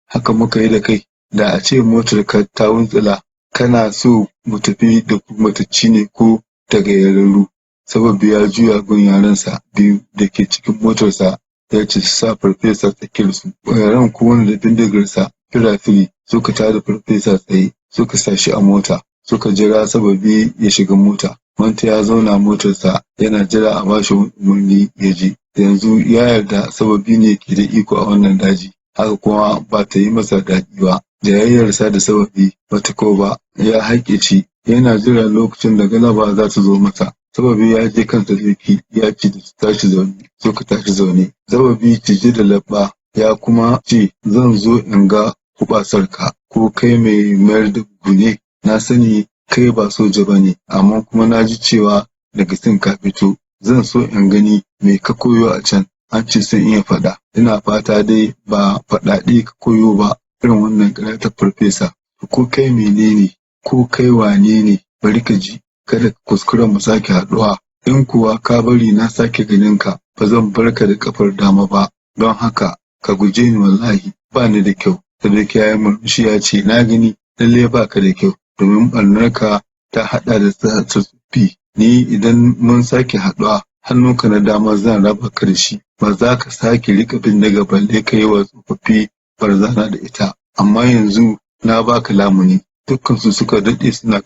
Haka muka yi da kai? Da a ce motarka ta wuntsula, kana so mu tafi da ku matacci ne ko tagayyararru?" Sababi ya juya gun yaransa biyu da ke cikin motarsa ya ce su sa Farfesa tsakiyarsu. Yaran kowanne da bindigarsa fira-firi suka tada Farfesa tsaye, suka sa shi a mota, suka jira Sababi ya shiga mota. Mante ya zauna motarsa yana jira a bashi umarni ya je. Yanzu ya yarda Sababi ne ke da iko a wannan daji, haka kuma ba ta yi masa daɗi ba. Jayayyarsa da Sababi ba ta kau ba, ya haƙe shi, yana jiran lokacin da galaba za ta zo masa. Sababi ya je kan Sadauki ya ce da su tashi zaune, suka tashi zaune. Sababi cije da leɓɓa ya kuma ce, "Zan zo in ga huɓasarka, ko kai mai mayar da bugu ne? Na sani kai ba soja ba ne, amma kuma na ji cewa daga Sin ka fito. Zan so in gani me ka koyo a can, an ce sun iya faɗa. Ina fata dai ba faɗaɗe ka koyo ba irin wannan ƙarya ta Farfesa. Ko kai menene, ko kai wane ne, bari ka ji, kada ka kuskura mu sake haɗuwa. In kuwa ka bari na sake ganinka, ba zan bar ka da ƙafar dama ba. Don haka ka guje ni, wallahi ba ni da kyau." Sadauki ya yi murmushi ya ce, "Na gani, lallai ba ka da kyau, domin ɓarnarka ta haɗa da ta tsofaffi. Ni idan mun sake haɗuwa, hannunka na dama zan raba ka da shi. Ba za ka sake riƙe bindiga balle ka yi wa tsofaffi barazana da ita. Amma yanzu na ba ka lamuni." Dukkansu suka daɗe suna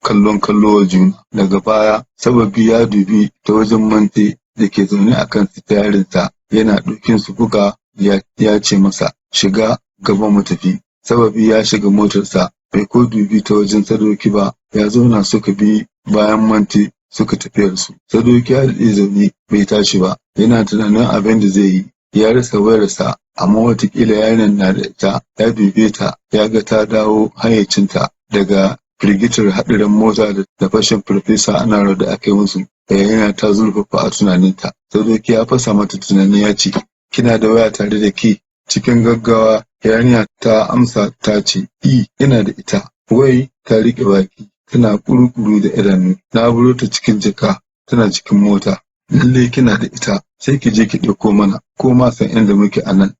kallon kallo wa juna. Daga baya Sababi ya dubi ta wajen Mante da ke zaune a kan sitiyarinsa yana ɗokin su buga, ya ce masa, "Shiga gaba mu tafi." Sababi ya shiga motarsa, bai ko dubi ta wajen Sadauki ba, ya zauna, suka bi bayan Mante suka tafiyarsu. Sadauki ya daɗe zaune bai tashi ba, yana tunanin abin da zai yi. Ya rasa wayarsa, amma wataƙila yarinyar na da ita. Ya dube ta, ya ga ta dawo hayyacinta daga firgitar haɗarin mota da fashin Farfesa Anaro da aka yi musu. Yarinya ta zurfafa a tunaninta. Sadauki ya fasa mata tunani ya ce, "Kina da waya tare da ke?" Cikin gaggawa yarinya ta amsa ta ce, "I, ina da ita." Wai ta riƙe baki tana ƙuru-ƙuru da idanu. "Na baro ta cikin jaka, tana cikin mota." "Lallai kina da ita, sai ki je ki ɗauko mana, ko ma san inda muke a nan,"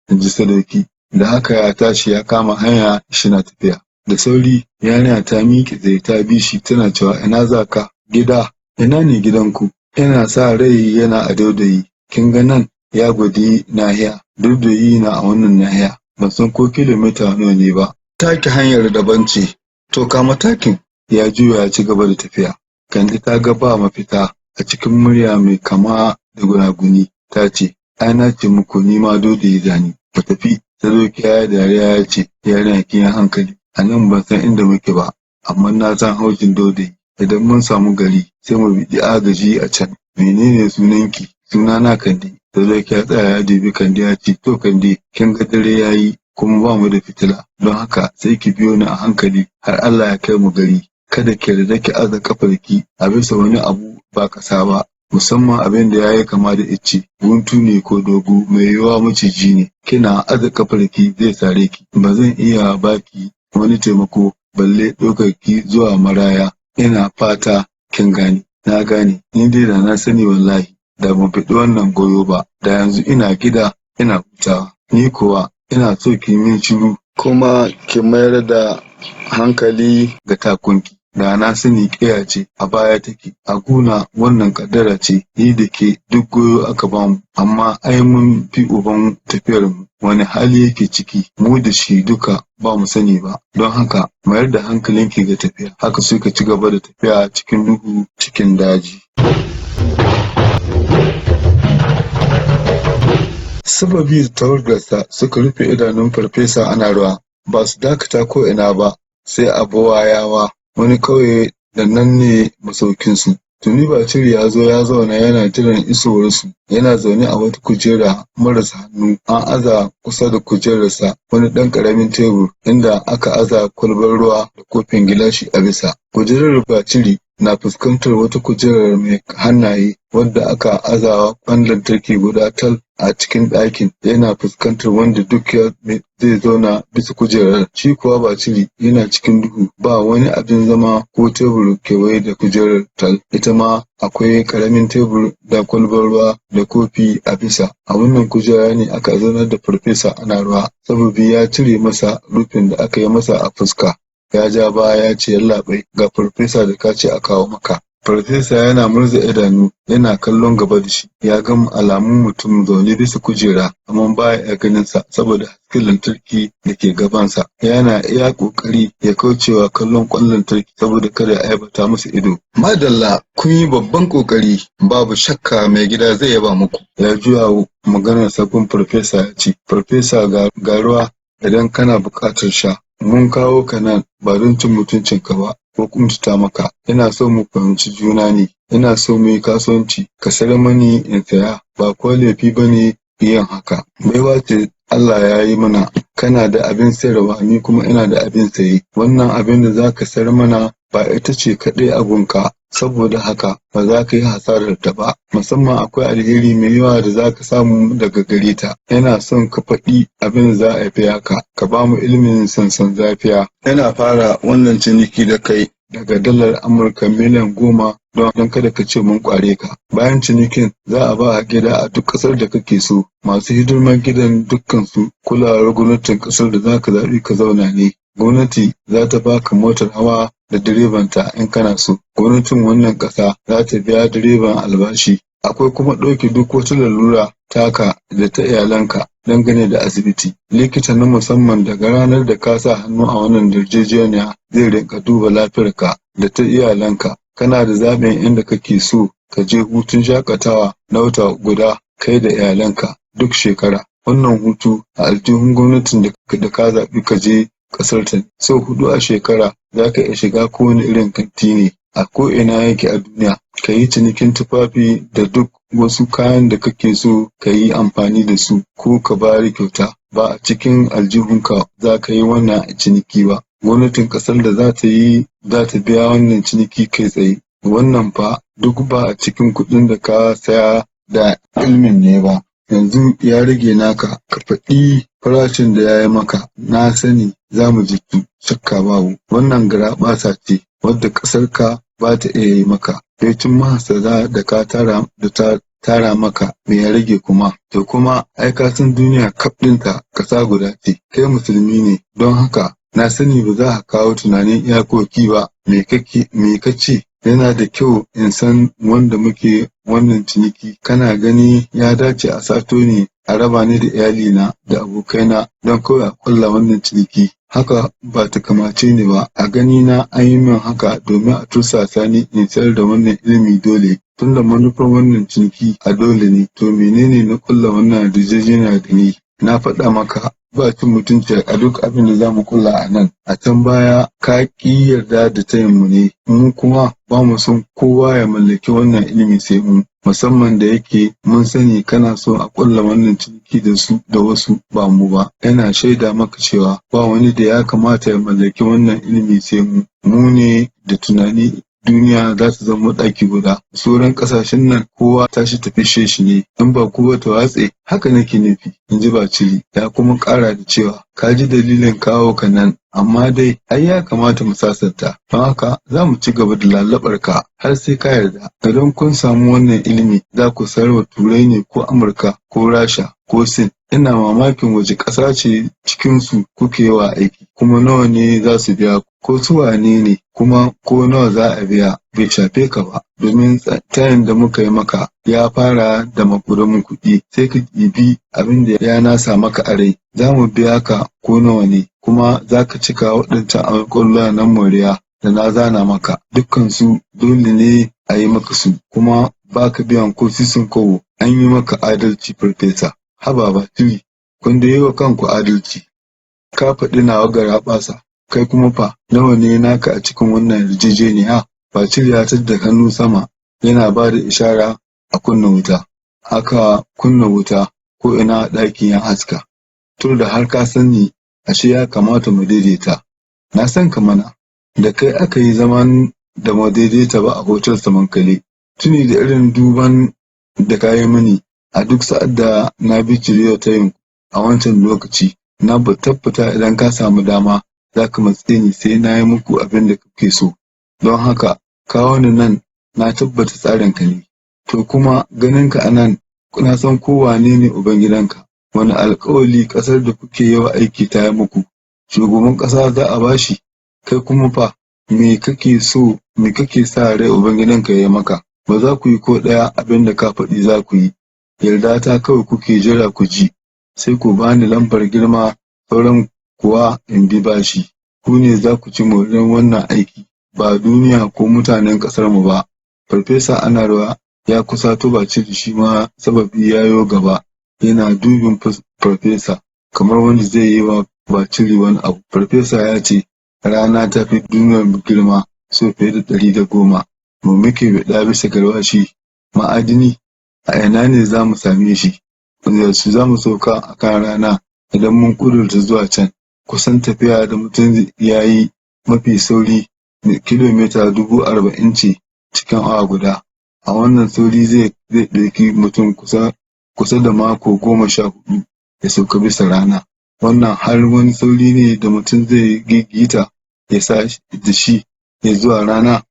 in ji Sadauki. Da haka ya tashi ya kama hanya shina tafiya. Da sauri yarinya ta miƙe tsaye ta bi shi tana cewa, "Ina za ka?" "Gida." "Ina ne gidanku?" "Ina sa rai yana a Daudayi. Kin ga nan?" Ya gwadi nahiya. "Daudayi na a wannan nahiya. Ban san ko kilomita nawa ne ba. Taki hanyar daban ce. To kama takin." Ya juya ya ci gaba da tafiya. Kande ta ga ba mafita, a cikin murya mai kama da gunaguni ta ce, "Ai na ce muku ni ma Daudayi za ni. Mu tafi." Sadauki ya yi dariya ya ce, "Yarinya, kin yi hankali. A nan ban san inda muke ba, amma na san haujin Daudayi. Idan mun samu gari sai mu biɗi agaji a can. Menene sunanki?" "Sunana Kande." Sadauki ya tsaya ya dubi Kande ya ce, "To Kande, kin ga dare ya yi kuma ba mu da fitila. Don haka sai ki biyo ni a hankali har Allah ya kai mu gari. Kada ki yarda ki aza ƙafarki a bisa wani abu ba ƙasa ba, musamman abin da ya yi kama da icce, guntu ne ko dogo, mai yiwuwa maciji ne. Kina aza ƙafarki zai sare ki. Ba zan iya ba ki wani taimako balle ɗaukar ki zuwa maraya. Ina fata kin gane." "Na gane. Ni dai da na sani, wallahi da ban biɗi wannan goyo ba, da yanzu ina gida ina hutawa." "Ni kuwa Ina so ki min shiru kuma ki mayar da hankali ga takunki. Da na sani ƙeya ce a baya take. A guna wannan ƙaddara ce, ni da ke duk goyo aka bamu, amma ai mun fi uban tafiyarmu. Wane hali yake ciki, mu da shi duka ba mu sani ba. Don haka mayar da hankalinki ga tafiya. Haka suka ci gaba da tafiya cikin duhu cikin daji. Sababi da tawagarsa suka rufe idanun Farfesa Anaruwa, ba su dakata ko'ina ba sai a Buwayawa, wani ƙauye da nan ne masaukinsu. Tuni Baciri ya zo ya zauna yana jiran isowarsu. Yana zaune a wata kujera maras hannu, an aza kusa da kujerarsa wani ɗan ƙaramin tebur inda aka aza kwalbar ruwa da kofin gilashi a bisa. Kujerar Baciri na fuskantar wata kujerar mai hannaye wadda aka azawa ƙwan lantarki guda tal a cikin ɗakin, yana fuskantar wanda duk ya zai zauna bisa kujerar. Shi kuwa Baciri yana cikin duhu, ba wani abin zama ko tebur kewaye da kujerar tal. Ita ma akwai ƙaramin tebur da kwalbar ruwa da kofi a bisa. A wannan kujera ne aka zaunar da Farfesa Anaruwa. Sababi ya cire masa rufin da aka yi masa a fuska. Ya ja baya ya ce, "Yallaɓai, ga farfesa da ka ce a kawo maka." Farfesa yana murza idanu yana kallon gaba da shi. Ya ga alamun mutum zaune bisa kujera, amma ba ya iya ganinsa saboda hasken lantarki da ke gabansa. Yana iya ƙoƙari ya kaucewa kallon ƙwan lantarki saboda kada ya aibata masa ido. "Madalla, kun yi babban ƙoƙari, babu shakka mai gida zai yaba muku." Ya juya maganarsa gun Farfesa ya ce, "Farfesa, ga ruwa idan kana buƙatar sha. Mun kawo ka nan ba don cin mutuncinka ba ko ƙuntata maka. Ina so mu fahimci juna ne. Ina so mu yi kasuwanci, ka sayar mani in saya, ba kuwa laifi ba ne yin haka. Baiwa ce Allah ya yi mana, kana da abin sayarwa ni kuma ina da abin saye. Wannan abin da za ka sayar mana ba ita ce kaɗai a gunka, saboda haka ba za ka yi hasararta ba, musamman akwai alheri mai yawa da za ka samu daga gare ta. Ina son ka faɗi abin da za a biya ka, ka ba mu ilimin sansan zafiya. Ina fara wannan ciniki da kai daga dalar Amurka 10,000,000 don kada ka ce mun ƙware ka. Bayan cinikin za a ba ka gida a duk ƙasar da kake so. Masu hidimar gidan dukkansu kulawar gwamnatin ƙasar da za ka zaɓi ka zauna ne. Gwamnati za ta ba ka motar hawa da direbanta in kana so. Gwamnatin wannan ƙasa za ta biya direban albashi. Akwai kuma ɗauke duk wata lalura taka da ta iyalanka dangane da asibiti. Likita na musamman daga ranar da ka sa hannu a wannan yarjejeniya zai rinƙa duba lafiyarka da ta iyalanka. Kana da zaɓin inda kake so ka je hutun shaƙatawa na wata guda kai da iyalanka duk shekara. Wannan hutu a aljihun gwamnatin da ka zaɓi ka je ƙasarta. Sau huɗu a shekara za ka iya shiga kowane irin kanti ne a ko'ina yake a duniya, ka yi cinikin tufafi da duk wasu kayan da kake so ka yi amfani da su ko ka bayar kyauta. Ba a cikin aljihunka za ka yi wannan ciniki ba. Gwamnatin ƙasar da za ta yi za ta biya wannan ciniki kai tsaye. Wannan fa duk ba a cikin kuɗin da ka saya da ilimin ne ba. Yanzu ya rage naka, ka faɗi farashin da ya yi maka. Na sani za mu jittu, shakka babu. Wannan garaɓasa ce wadda ƙasarka ba ta iya yi maka. Baicin mahassada da ka tara da ta tara maka, me ya rage kuma? To kuma ai ka san duniya kaf ɗinta ƙasa guda ce. Kai musulmi ne, don haka na sani ba za ka kawo tunanin iyakoki ba. Me kake, me ka ce? Yana da kyau in san wanda muke wannan ciniki. Kana gani ya dace a sato ni a raba ni da iyalina da abokaina don kawai a ƙulla wannan ciniki? Haka ba ta kamace ni ba. A ganina an yi min haka domin a tursasa ni in sayar da wannan ilimi dole. Tunda manufar wannan ciniki a dole ne, to menene na ƙulla wannan yarjejeniya da ni? Na faɗa maka ba cin mutunci a duk abin da za mu ƙulla a nan. A can baya ka ƙi yarda da tayinmu ne, mu kuma ba mu son kowa ya mallaki wannan ilimi sai mu. Musamman da yake mun sani kana so a ƙulla wannan ciniki da su da wasu ba mu ba. Ina shaida maka cewa ba wani da ya kamata ya mallaki wannan ilimi sai mu. Mu ne da tunani duniya za ta zama ɗaki guda. Sauran ƙasashen nan kowa tashi ta fishe shi ne, in ba kowa ta watse. Haka nake nufi, in ji Baciri. Ya kuma ƙara da cewa, ka ji dalilin kawo ka nan, amma dai ai ya kamata mu sasanta. Don haka za mu ci gaba da lallaɓar ka har sai ka yarda. Idan kun samu wannan ilimi za ku sayar wa Turai ne ko Amurka ko Rasha ko Sin. Ina mamakin wace ƙasa ce cikinsu kuke wa aiki, kuma nawa ne za su biya, ko su wane ne, kuma ko nawa za a biya, bai shafe ka ba, domin tayin da muka yi maka ya fara da maƙudan kuɗi, sai ka ɗibi abin da ya nasa maka a rai. Za mu biya ka ko nawa ne, kuma za ka cika waɗancan alƙawura na moriya da na zana maka, dukkansu dole ne a yi maka su, kuma ba ka biyan ko sisin kobo, an yi maka adalci farfesa. Haba Baciri, kun dai yi wa kanku adalci. Ka faɗi nawa garaɓasa, kai kuma fa, nawa ne naka a cikin wannan yarjejeniya? Baciri ya tadda hannu sama yana ba da ishara a kunna wuta. Aka kunna wuta, ko'ina a ɗakin ya haska. To da har ka san ni, ashe ya kamata mu daidaita. Na san ka mana, da kai aka yi zaman da mu daidaita ba a hotel Samankale. Tuni da irin duban da ka yi mini a duk sa'ad da na bijirewa tayin a wancan lokaci, na tabbata idan ka samu dama za ka matse ni sai na yi muku abin da kuke so. Don haka, kawo ni nan na tabbata tsarinka ne. To kuma ganinka a nan, na san ko wane ne ubangidanka. Wane alƙawali ƙasar da kuke yi wa aiki ta yi muku? Shugaban ƙasa za a ba shi? Kai kuma fa, me kake so, me kake sa rai ubangidanka ya yi maka? Ba za ku yi ko ɗaya abin da ka faɗi za ku yi. Yarda ta kawai kuke jira ku ji, sai ku ba ni lambar girma, sauran kuwa in bi bashi. Ku ne za ku ci moriyar wannan aiki, ba duniya ko mutanen ƙasarmu ba. Farfesa Anaruwa ya kusato Baciri shi ma sababi ya yo gaba, yana dubin farfesa kamar wanda zai yi wa Baciri wani abu. Farfesa ya ce, rana ta fi duniyarmu girma sau fiye da 110. Me muke biɗa bisa garwashi? Ma'adini? A ina ne za mu same shi? Yaushe za mu sauka a kan rana idan mun ƙudurta zuwa can? Kusan tafiya da mutum ya yi mafi sauri kilomita 40,000 ce cikin awa guda. A wannan sauri zai ɗauki mutum kusa da mako 14 ya sauka bisa rana. Wannan har wani sauri ne da mutum zai gigita ya sa da shi ya zuwa rana?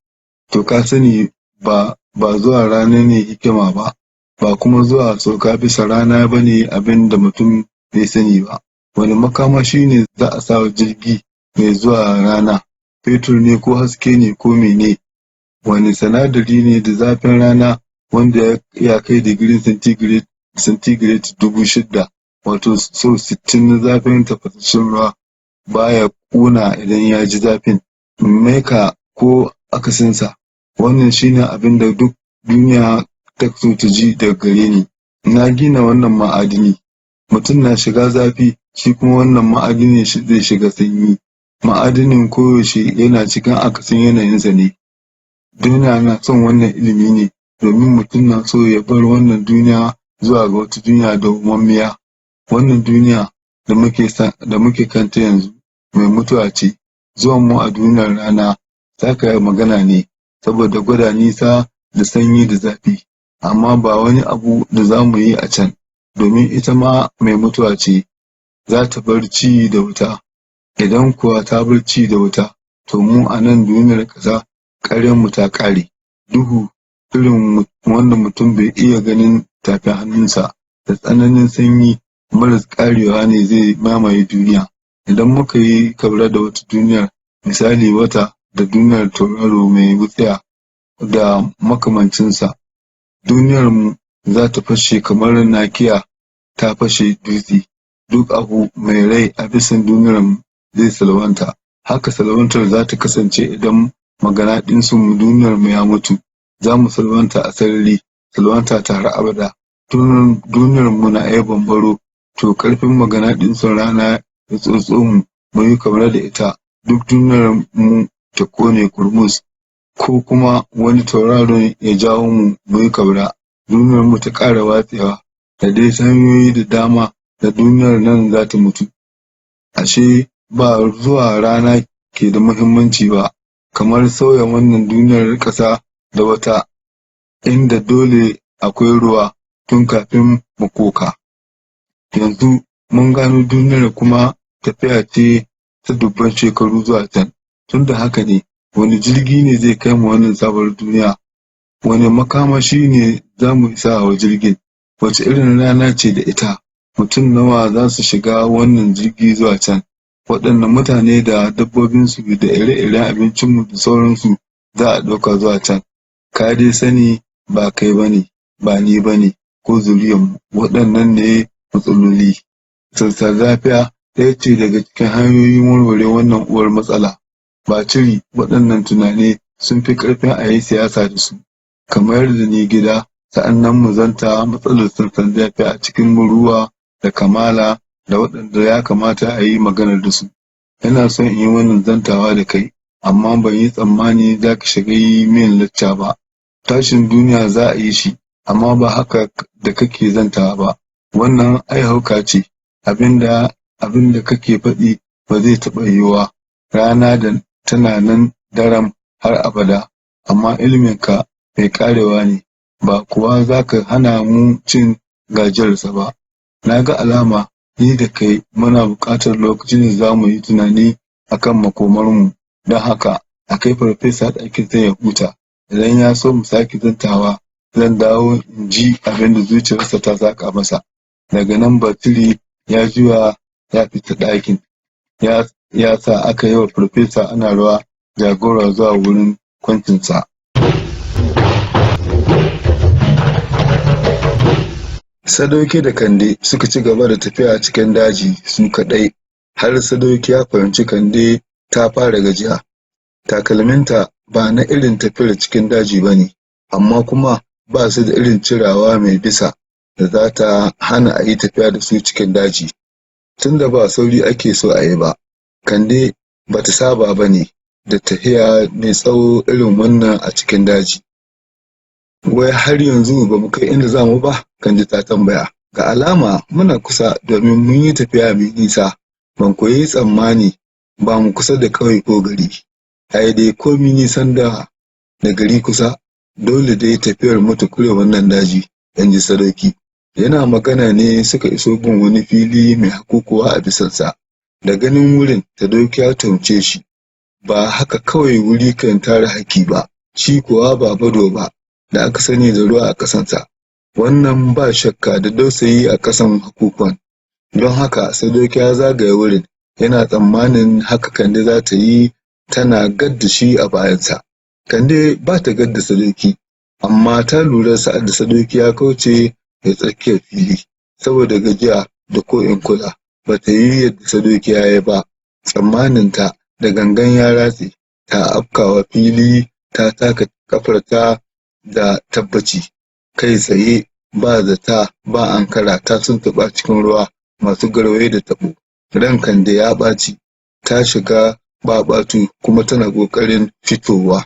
To ka sani ba, ba zuwa rana ne hikima ba, ba kuma zuwa sauka bisa rana ba ne abin da mutum bai sani ba. Wane makamashi ne za a sa wa jirgi mai zuwa rana? Fetur ne ko haske ne ko mene? Wane sinadari ne da zafin rana wanda ya kai digirin centigrade 6,000, wato sau 60 na zafin tafasasshen ruwa, baya ƙuna idan ya ji zafin? Meka ko akasinsa? Wannan shi ne abin da duk duniya ta so ta ji daga gare ni. Na gina wannan ma'adini. Mutum na shiga zafi, shi kuma wannan ma'adini zai shiga sanyi. Ma'adinin koyaushe yana cikin akasin yanayinsa ne. Duniya na son wannan ilimi ne domin mutum na so ya bar wannan duniya zuwa ga wata duniya dawwamammiya. Wannan duniya da muke kanta yanzu mai mutuwa ce. Zuwan mu a duniyar rana saka magana ne saboda gwada nisa da sanyi da zafi, amma ba wani abu da za mu yi a can, domin ita ma mai mutuwa ce, za ta bar ci da wuta. Idan kuwa ta bar ci da wuta, to mu a nan duniyar ƙasa ƙaryarmu ta ƙare. Duhu irin wanda mutum bai iya ganin tafin hannunsa da tsananin sanyi maras ƙarewa ne zai mamaye duniya. Idan muka yi kabra da wata duniyar, misali wata da duniyar tauraro mai wutsiya da makamancinsa, duniyarmu za ta fashe kamar nakiya ta fashe dutse. Duk abu mai rai a bisan duniyarmu zai salwanta. Haka salwantar za ta kasance idan maganaɗisun duniyarmu ya mutu. Za mu salwanta a sarari, salwanta ta har abada. Duniyarmu na iya bambaro, to ƙarfin maganaɗisun rana ya tsotso mu, mu yi kamar da ita, duk duniyarmu ta ƙone ƙurmus, ko kuma wani tauraron ya jawo mu, mu yi kabra, duniyarmu ta ƙara watsewa, da dai hanyoyi da dama da duniyar nan za ta mutu. Ashe ba zuwa rana ke da muhimmanci ba, kamar sauya wannan duniyar ƙasa da wata inda dole akwai ruwa tun kafin mu koka. Yanzu mun gano duniyar kuma tafiya ce ta dubban shekaru zuwa can. Tun da haka ne, wane jirgi ne zai kai mu wannan sabuwar duniya? Wane makamashi ne za mu sa wa jirgin? Wace irin rana ce da ita? Mutum nawa za su shiga wannan jirgi zuwa can? Waɗanne mutane da dabbobinsu da ire-iren abincinmu da sauransu za a ɗauka zuwa can? Ka dai sani ba kai ba ne, ba ni ba ne, ko zuriyarmu, waɗannan ne matsaloli. Ƙasar ɗaya ce daga cikin hanyoyin warware wannan uwar matsala. Batiri, waɗannan tunani sun fi ƙarfin a yi siyasa da su. Ka mayar da ni gida, sa'an nan mu zanta matsalar sassan zafi a cikin muruwa da kamala da waɗanda ya kamata a yi maganar da su. Ina son in yi wannan zantawa da kai, amma ban yi tsammani za ka shiga yi min lacca ba. Tashin duniya za a yi shi, amma ba haka da kake zantawa ba. Wannan ai hauka ce, abin da kake faɗi ba zai taɓa yiwuwa. Rana da tana nan daram har abada, amma iliminka mai ƙarewa ne, ba kuwa za ka hana mu cin gajiyarsa ba. Na ga alama ni da kai muna buƙatar lokacin da za mu yi tunani a kan makomarmu, don haka a kai Farfesa ɗakinsa ya huta. Idan ya so mu sake zantawa, zan dawo in ji abin da zuciyarsa ta saƙa masa. Daga nan Batiri ya juya ya fita ɗakin, ya sa aka yi wa Farfesa Anaruwa jagora zuwa wurin kwancinsa. Sadauki da Kande suka ci gaba da tafiya cikin daji su kaɗai, har Sadauki ya fahimci Kande ta fara gajiya. Takalminta ba na irin tafiyar cikin daji ba ne, amma kuma ba su da irin cirawa mai bisa da za ta hana a yi tafiya da su cikin daji. Tunda ba sauri ake so a yi ba, Kande ba ta saba ba ne da tafiya mai tsawo irin wannan a cikin daji. Wai har yanzu ba mu kai inda za mu ba? Kande ta tambaya. Ga alama muna kusa domin mun yi tafiya mai nisa, ban koyi tsammani ba mu kusa da ƙauye ko gari. Ai dai komi nisan da gari kusa, dole dai tafiyar mu ta kure wannan daji, in ji Sadauki. Yana magana ne suka iso gun wani fili mai hakukuwa a bisansa. Da ganin wurin, Sadauki ya tuhumce shi. Ba haka kawai wuri kan tara haki ba, shi kuwa ba bado ba, da aka sani da ruwa a ƙasansa. Wannan ba shakka da dausayi a ƙasan hakukuwan. Don haka Sadauki ya zagaya wurin, yana tsammanin haka Kande za ta yi tana gad da shi a bayansa. Kande ba ta gad da Sadauki, amma ta lura sa'ad da Sadauki ya kauce da tsakiyar fili, saboda gajiya da ko in kula, ba ta yi yadda Sadauki ya yi ba. Tsammaninta da gangan ya ratse, ta afkawa fili ta taka ƙafarta da tabbaci, kai tsaye ba zata ba ankara ta suntuɓa cikin ruwa masu garwaye da taɓo. Ran Kande ya ɓaci, ta shiga ɓaɓatu kuma tana ƙoƙarin fitowa.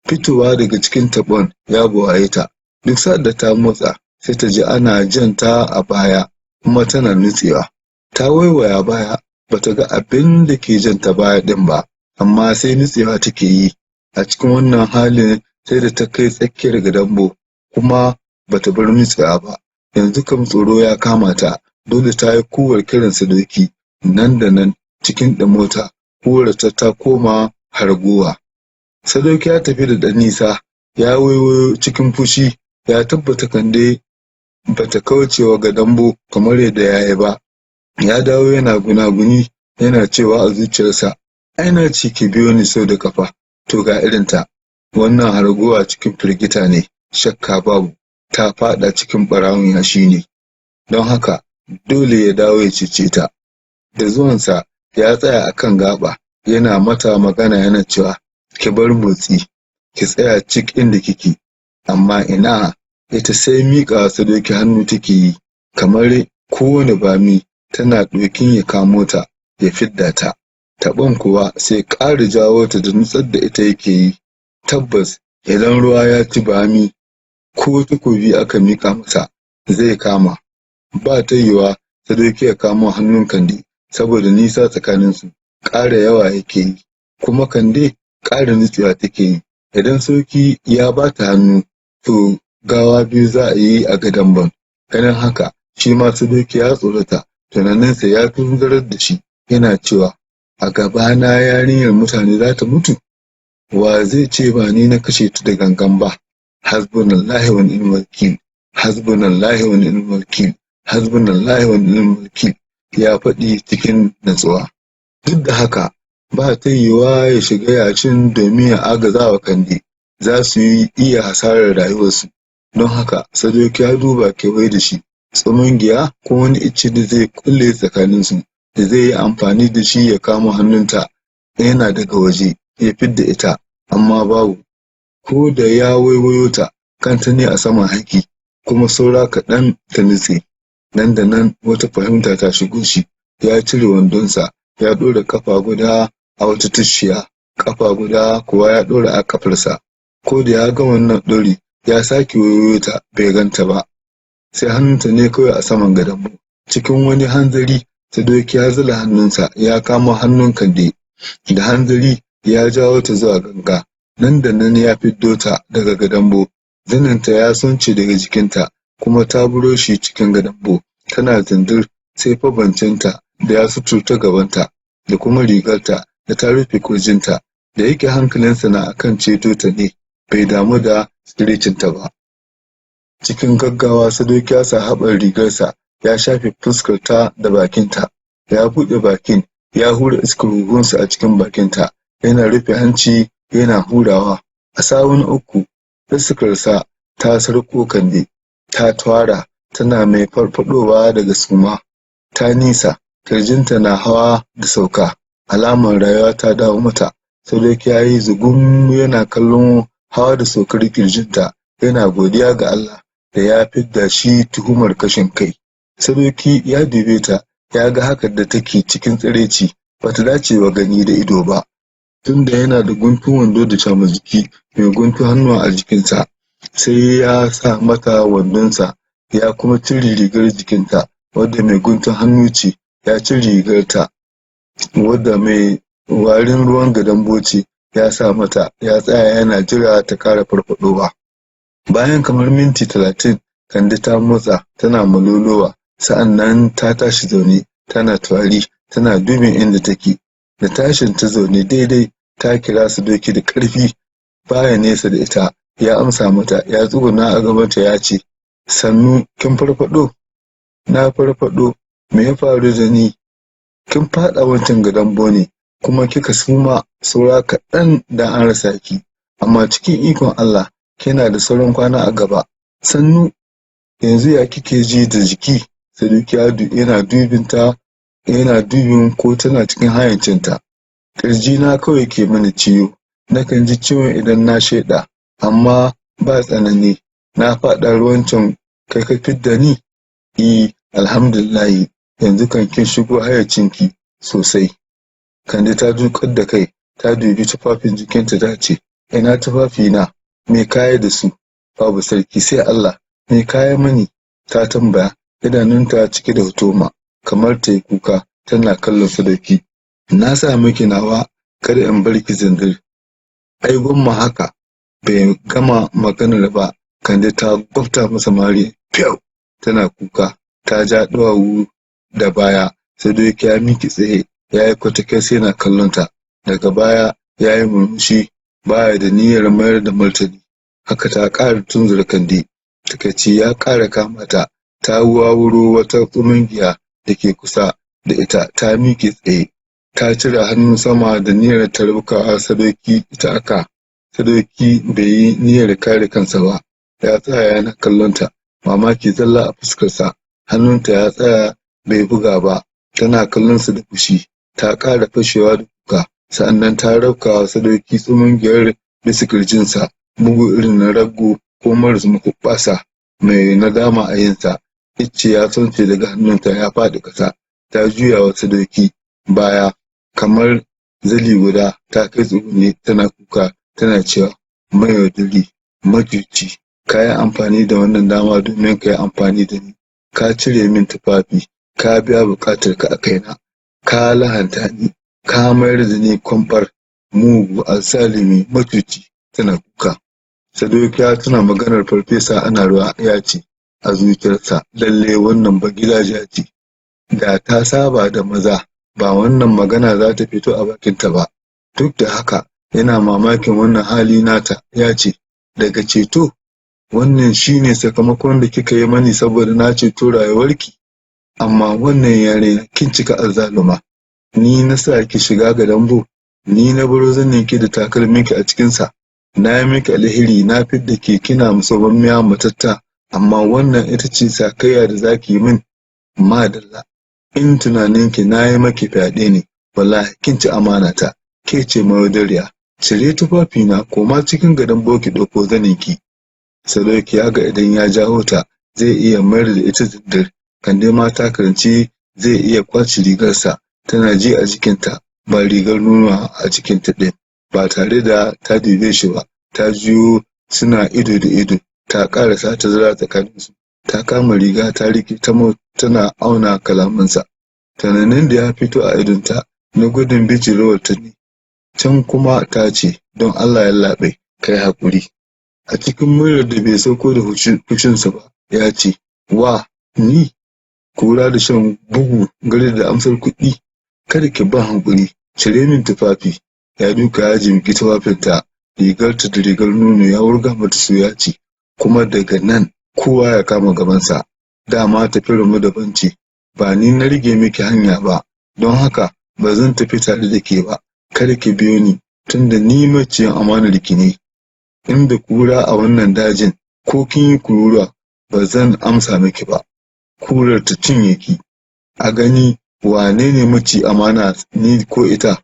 Fitowa daga cikin taɓon ya buwaye ta, duk sa'ad da ta motsa sai ta ji ana jan ta a baya kuma tana nutsewa. Ta waiwaya baya, ba ta ga abin da ke jan ta baya ɗin ba, amma sai nutsewa take yi. A cikin wannan halin sai da ta kai tsakiyar gadambo kuma ba ta bar nutsewa ba. Yanzu kam tsoro ya kama ta, dole ta yi kuwar kiran Sadauki. Nan da nan cikin ɗimauta, kuwarta ta koma hargowa. Sadauki ya tafi da ɗan nisa, ya waiwayo cikin fushi, ya tabbata Kande ba ta kauce wa gadambo kamar yadda ya yi ba. Ya dawo yana gunaguni, yana cewa a zuciyarsa, ai na ce ki biyo ni sau da ƙafa, to ga irinta. Wannan hargowa cikin firgita ne, shakka babu, ta faɗa cikin ɓarawon yashi ne. Don haka dole ya dawo ya cece ta. Da zuwansa ya tsaya a kan gaɓa, yana mata magana yana cewa, ki bar motsi, ki tsaya cik inda kike. Amma ina, ita sai miƙawa Sadauki hannu take yi, kamar kowane bami tana ɗokin ya kamo ta, ya fidda ta. Taɓon kuwa sai ƙara jawo ta da nutsar da ita yake yi. Tabbas idan ruwa ya ci bami, ko takobi aka miƙa masa, zai kama. Ba ta yiwuwa Sadauki ya kamo hannun Kande, saboda nisa tsakaninsu ƙara yawa yake yi, kuma Kande ƙara nutsewa take yi. Idan Sadauki ya ba ta hannu, to gawa biyu za a yi a gadambon. Ganin haka, shi ma Sadauki ya tsorata, tunaninsa ya tunzurar da shi, yana cewa, a gabana yarinyar mutane za ta mutu? Wa zai ce ba ni na kashe ta da gangan ba? Hasbunallahi wa ni'mal wakil, hasbunallahi wa ni'mal wakil, Hasbunallahi wa ni'mal wakil, ya faɗi cikin natsuwa. Duk da haka ba ta yiwuwa ya shiga yashin domin ya agazawa Kande, za su iya hasarar rayuwarsu. Don haka Sadauki ya duba kewaye da shi, tsumungiya ko wani icce da zai kulle tsakaninsu, da zai yi amfani da shi ya kama hannunta yana daga waje ya fidda ita, amma babu. Ko da ya waiwayo ta, kanta ne a saman haki, kuma saura kaɗan ta nutse. Nan da nan wata fahimta ta shigo shi, ya cire wandonsa, ya ɗora ƙafa guda a wata tushiya, ƙafa guda kuwa ya ɗora a ƙafarsa. Ko da ya gama wannan ɗori, ya sake waiwayo ta, bai ganta ba. Sai hannunta ne kawai a saman gadonmu. Cikin wani hanzari, Sadauki ya zula hannunsa ya kamo hannun Kande. Da hanzari ya jawo ta zuwa ganga. Nan da nan ya fiddo ta daga gadambo. Zaninta ya sunce daga jikinta, kuma ta buro shi cikin gadambo. Tana zindir, sai fa bancinta da ya suturta gabanta, da kuma rigarta da ta rufe ƙirjinta. Da yake hankalinsa na akan ceto ta ne, bai damu da tsiraicinta ba. Cikin gaggawa Sadauki ya sa haɓar rigarsa ya shafe fuskarta da bakinta. Ya buɗe bakin, ya hura iskar huhunsa a cikin bakinta, yana rufe hanci yana hurawa. A sawu na uku, iskarsa ta sarƙo Kande, ta twara tana mai farfadowa daga suma. Ta nisa, ƙirjinta na hawa da sauka, alamar rayuwa ta dawo mata. Sadauki ya yi zugum yana kallon hawa da saukar ƙirjinta, yana godiya ga Allah da ya fidda shi tuhumar kashin kai. Sadauki ya dube ta, ya ga haka da take cikin tsiraici bata dace wa gani da ido ba. Tunda yana da guntun wando da jiki mai guntun hannuwa a jikinsa, sai ya sa mata wandonsa, ya kuma cire rigar jikinta wadda mai guntun hannu ce, ya cire rigarta wadda mai warin ruwan gadambo ce, ya sa mata, ya tsaya yana jira ta ƙara farfadowa. Bayan kamar minti 30, Kande ta motsa tana malolowa, sa'an nan ta tashi zaune tana tari tana dubin inda take. Da tashin ta zaune daidai, ta kira Sadauki da ƙarfi, baya nesa da ita, ya amsa mata, ya tsuguna a gabanta ya ce, Sannu, kin farfaɗo? Na farfaɗo, me ya faru da ni? Kin faɗa wancan gadambo ne, kuma kika suma saura kaɗan da an rasa ki, amma cikin ikon Allah kina da sauran kwana a gaba. Sannu, yanzu ya kike ji da jiki? Sadauki yana dubin ta, yana dubin ko tana cikin hayyacinta. Ƙirjina kawai ke mani ciwo, nakan ji ciwon idan na sheɗa, amma ba tsanani. Na faɗa ruwan can kai ka fidda ni? I, alhamdulillahi, yanzu kan kin shigo hayyacinki sosai. Kande ta dukar da kai, ta dubi tufafin jikinta ta ce, Ina tufafina, me ka yi da su? Babu sarki sai Allah, me ka yi mani? Ta tambaya, idanunta cike da hutuma, kamar ta yi kuka, tana kallon Sadauki. Na sa miki nawa, kada in bar ki zindir. Ai gwamma haka. Bai gama maganar ba, Kande ta gwabta masa mari fyau, tana kuka, ta ja ɗuwawu da baya. Sadauki ya miƙe tsaye, ya yi kwatakes yana kallonta. Daga baya ya yi murmushi, baya da niyyar mayar da martani. Haka ta ƙara tunzura Kande. Takaici ya ƙara kama ta, ta wawuro wata tsumungiya da ke kusa da ita, ta miƙe tsaye, ta cire hannu sama da niyyar ta rabkawa Sadauki ita a ka. Sadauki bai yi niyyar kare kansa ba, ya tsaya yana kallonta, mamaki zalla a fuskarsa. Hannunta ya tsaya bai buga ba, tana kallonsa da fushi, ta ƙara fashewa da kuka, sa'annan ta rabkawa Sadauki tsumungiyar bisa ƙirjinsa, bugu irin na raggo ko maras mahuɓɓasa mai nadama a yinsa. Icce ya sunce daga hannunta ya faɗi ƙasa. Ta juya wa Sadauki baya kamar zali guda, ta kai tsugune tana kuka, tana cewa, mayaudari, macuci, ka yi amfani da wannan dama domin ka yi amfani da ni, ka cire min tufafi, ka biya buƙatarka a kaina, ka lahanta ni, ka mayar da ni kwamɓar, mugu, azzalumi, macuci, tana kuka. Sadauki ya tuna maganar Farfesa Anaruwa, ya ce a zuciyarsa, lalle wannan bagidajiya ce. Da ta saba da maza, ba wannan magana za ta fito a bakinta ba. Duk da haka yana mamakin wannan hali nata, ya ce, daga ceto? Wannan shi ne sakamakon da kika yi mani saboda na ceto rayuwarki? Amma wannan yarinya kin cika azzaluma. Ni na sa ki shiga gadambo, ni na baro zaninki da takalminki a cikinsa. Na yi miki alheri na fidda ke kina somammiya matatta, amma wannan ita ce sakayya da za ki yi min. Madalla, in tunaninki na yi maki fyaɗe ne, wallahi kin ci amanata, ke ce mayaudariya. Cire tufafina, koma cikin gadambo ki ɗauko zaninki. Sadauki ya ga idan ya jawo ta zai iya mayar da ita zindir. Kande ma ta karanci zai iya kwace rigarsa, tana ji a jikinta ba rigar nono a jikinta ɗin, ba tare da ta dube shi ba, ta juyo suna ido da ido, ta ƙarasa tazara tsakaninsu, ta kama riga ta riƙe ta tana auna kalamansa. Tunanin da ya fito a idonta na gudun bijirewarta ne. Can kuma ta ce, don Allah yallaɓai, ka yi haƙuri. A cikin muryar da bai sauko da fushinsa ba, ya ce, wa, ni? Kura da shan bugu, gari da amsar kuɗi? Kada ki ban haƙuri, cire min tufafi. Ya duka ya jimƙi tufafinta, rigarta da rigar nono ya wurga mata su ya ce, kuma daga nan kowa ya kama gabansa. Dama tafiyar mu daban ce, ba ni na rage miki hanya ba, don haka ba zan tafi tare da ke ba. Kada ki biyo ni, tunda ni maciyin amanar ki ne. Inda kura a wannan dajin, ko kin yi kururuwa ba zan amsa miki ba. Kurar ta cinye ki. A gani wane ne maci amana, ni ko ita?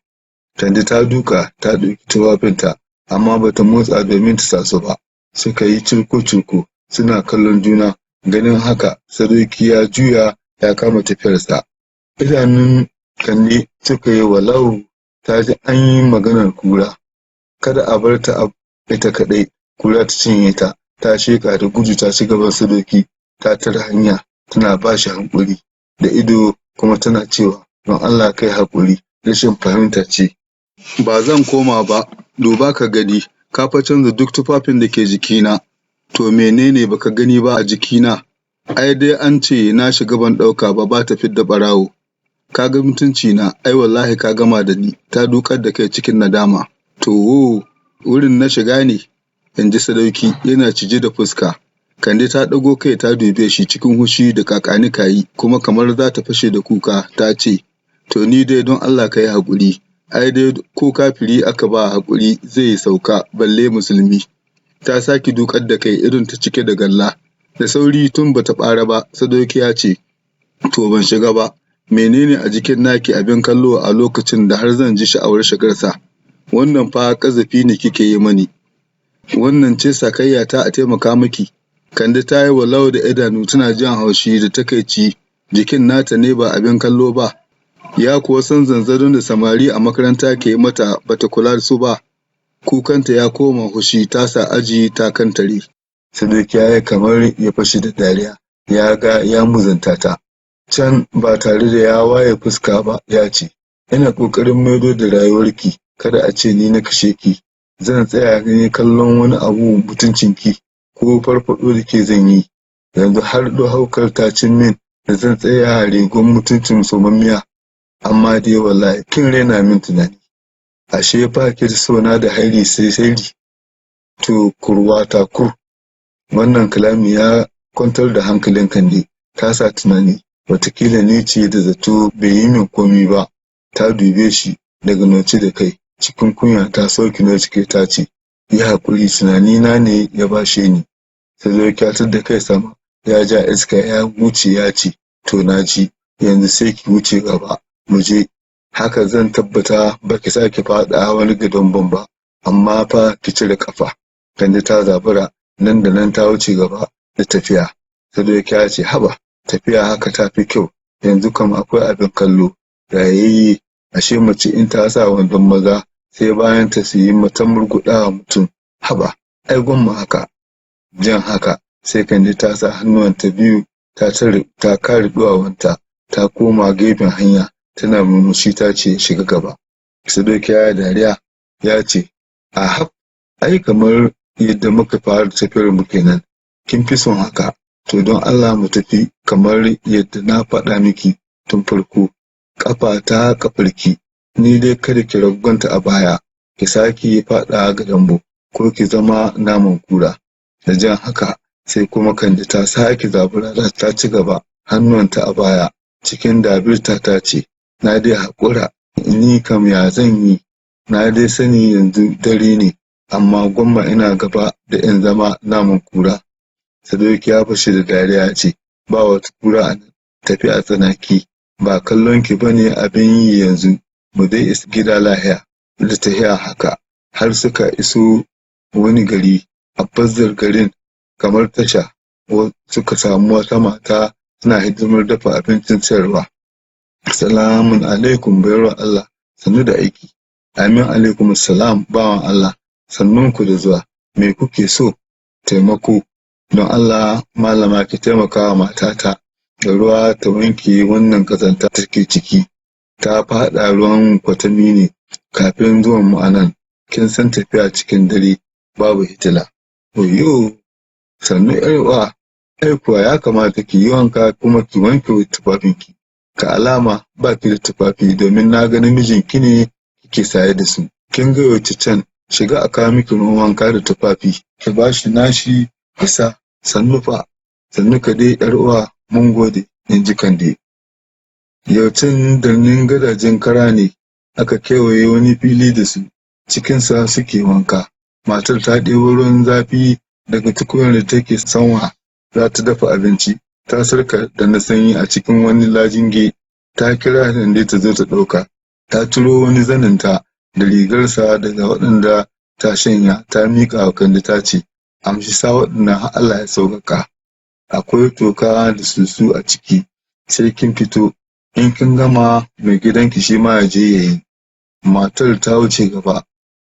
Kande ta duka ta ɗauki tufafinta, amma bata motsa domin ta sa su ba. Suka yi cirko-cirko suna kallon juna. Ganin haka, Sadauki ya juya ya kama tafiyarsa. Idanun Kande suka yi walau, ta ji an yi maganar kura. Kada a bar ta ita kaɗai, kura ta cinye ta. Ta sheƙa da gudu ta ci gaban Sadauki, ta tare hanya tana ba shi haƙuri da ido kuma tana cewa, don Allah kai haƙuri, rashin fahimta ce. Ba zan koma ba, duba ka gani, ka fa canza duk tufafin da ke jikina. To menene baka gani ba a jikina? Ai dai an ce na shiga ban ɗauka ba, ba ta fidda ɓarawo. Ka ga mutunci na, ai wallahi ka gama da ni. Ta dukar da kai cikin nadama. To wurin na shiga ne, in ji Sadauki yana cije da fuska. Kande ta ɗago kai ta dube shi cikin hushi da kakanikayi, kuma kamar za ta fashe da kuka, ta ce, to ni dai don Allah ka yi haƙuri. Ai dai ko kafiri aka ba haƙuri zai sauka, balle musulmi. Ta sake dukar da kai irin ta cike da galla. Da sauri tun bata ɓara ba, Sadauki ya ce, to ban shiga ba. Menene a jikin naki abin kallo a lokacin da har zan ji sha'awar shigarsa? Wannan fa ƙazafi ne kike yi mani. Wannan ce sakayya ta a taimaka miki. Kande ta yi walau da idanu tana jin haushi da takaici, jikin nata ne ba abin kallo ba. Ya kuwa san zanzaron da samari a makaranta ke mata bata kula su ba. Kukanta ya koma hushi, ta sa aji ta kantare. Sadauki ya yi kamar ya fashe da dariya, ya ga ya muzanta ta. Can ba tare da ya waye fuska ba ya ce, ina ƙoƙarin maido da rayuwarki, kada a ce ni na kashe ki. Zan tsaya ne kallon wani abu mutuncinki, ko farfaɗo da ke zan yi. Yanzu har haukar ta cin min da zan tsaya rigon mutuncin somammiya. Amma dai wallahi kin raina min tunani. Ashe ba ki da sona da hairi sai sairi. To kurwa ta kur. Wannan kalami ya kwantar da hankalin Kande, ta sa tunani, wataƙila ni ce da zato bai yi min komi ba. Ta dube shi daga noce da kai, cikin kunya ta sauke noce ta ce, yi haƙuri, tunanina ne ya bashe ni. Sadauki ya da kai sama, ya ja iska ya wuce ya ce, to na ji, yanzu sai ki wuce gaba, mu je. Haka zan tabbata ba ki sake faɗa wani gadon ba, amma fa ki cire ƙafa. Kande ta zabura, nan da nan ta wuce gaba da tafiya. Sadauki ya ce, haba, tafiya haka ta fi kyau, yanzu kam akwai abin kallo. Rayayye, ashe mace in ta sa wandon maza sai bayan ta su yi mata murguɗa mutum. Haba, ai gwamma haka. Jin haka, sai Kande ta sa hannuwanta biyu ta tare ta kare duwawunta, ta koma gefen hanya tana murmushi ta ce shiga gaba. Sadauki ya yi dariya ya ce, ahab, ai kamar yadda muka fara tafiyar mu kenan. Kin fi son haka? To don Allah mu tafi kamar yadda na faɗa miki tun farko. Ƙafa ta ƙafarki, ni dai kada ki raggwanta a baya, ki sake faɗawa gadambo ko ki zama naman kura. Da jan haka sai kuma Kande ta sake zabura ta ci gaba, hannuwanta a baya. Cikin dabirta ta ce, na dai haƙura, ni kam ya zan yi, na dai sani yanzu dare ne, amma gwamma ina gaba da in zama naman kura. Sadauki ya fashe da dariya ya ce, ba wata kura a nan, tafi a tsanaki, ba kallon ki bane abin yi yanzu, mu dai isa gida lahiya. Da tahiya haka har suka iso wani gari a bazzar garin kamar tasha, suka samu wata mata tana hidimar dafa abincin sayarwa. Salamun alaikum baiwar Allah, sannu da aiki. Amin alaikum salam bawan Allah, sannunku da zuwa, me kuke so? Taimako. Don Allah malama ki taimaka wa matata da ruwa ta wanke wannan ƙazanta take ciki. Ta faɗa ruwan kwatami ne kafin zuwan mu anan. Kin san tafiya cikin dare babu hitila. Oyo, sannu ƴar uwa, ai kuwa ya kamata ki yi wanka kuma ki wanke tufafinki. Ka alama ba ki da tufafi domin na ga namijinki ne kike saye da su. Kin ga wacce can, shiga a kawo miki ruwan wanka da tufafi, ki ba shi nashi ya sa. Sannu fa, sannu ka dai ƴar uwa, mun gode, in ji Kande. Yaucin darnin gadajen kara ne aka kewaye wani fili da su, cikinsa suke wanka. Matar ta ɗebo ruwan zafi daga tukunyar da take sanwa za ta dafa abinci, ta sarka da na sanyi a cikin wani lajinge, ta kira Kande ta zo ta ɗauka. Ta ciro wani zaninta da rigarsa daga waɗanda ta shanya, ta miƙa wa Kande ta ce, amshi sa waɗannan har Allah ya sauƙaƙa. Akwai toka da soso a ciki, sai kin fito, in kin gama mai gidanki shi ma ya je ya yi. Matar ta wuce gaba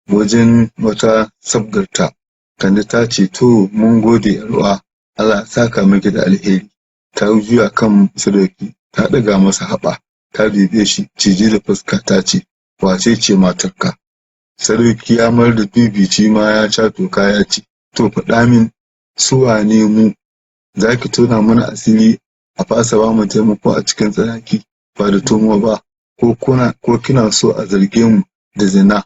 wajen wata sabgarta. Kande ta ce, to mun gode ƴar uwa, Allah ya saka miki da alheri. Ta juya kan Sadauki, ta ɗaga masa haɓa, ta dube shi cije da fuska ta ce, wace ce matarka? Sadauki ya mayar da dubi shi ma ya sha toka ya ce, to faɗa min su wane mu, za ki tona mana asiri a fasa ba mu taimako a cikin tsanaki ba da tomo ba, ko kina so a zarge mu da zina,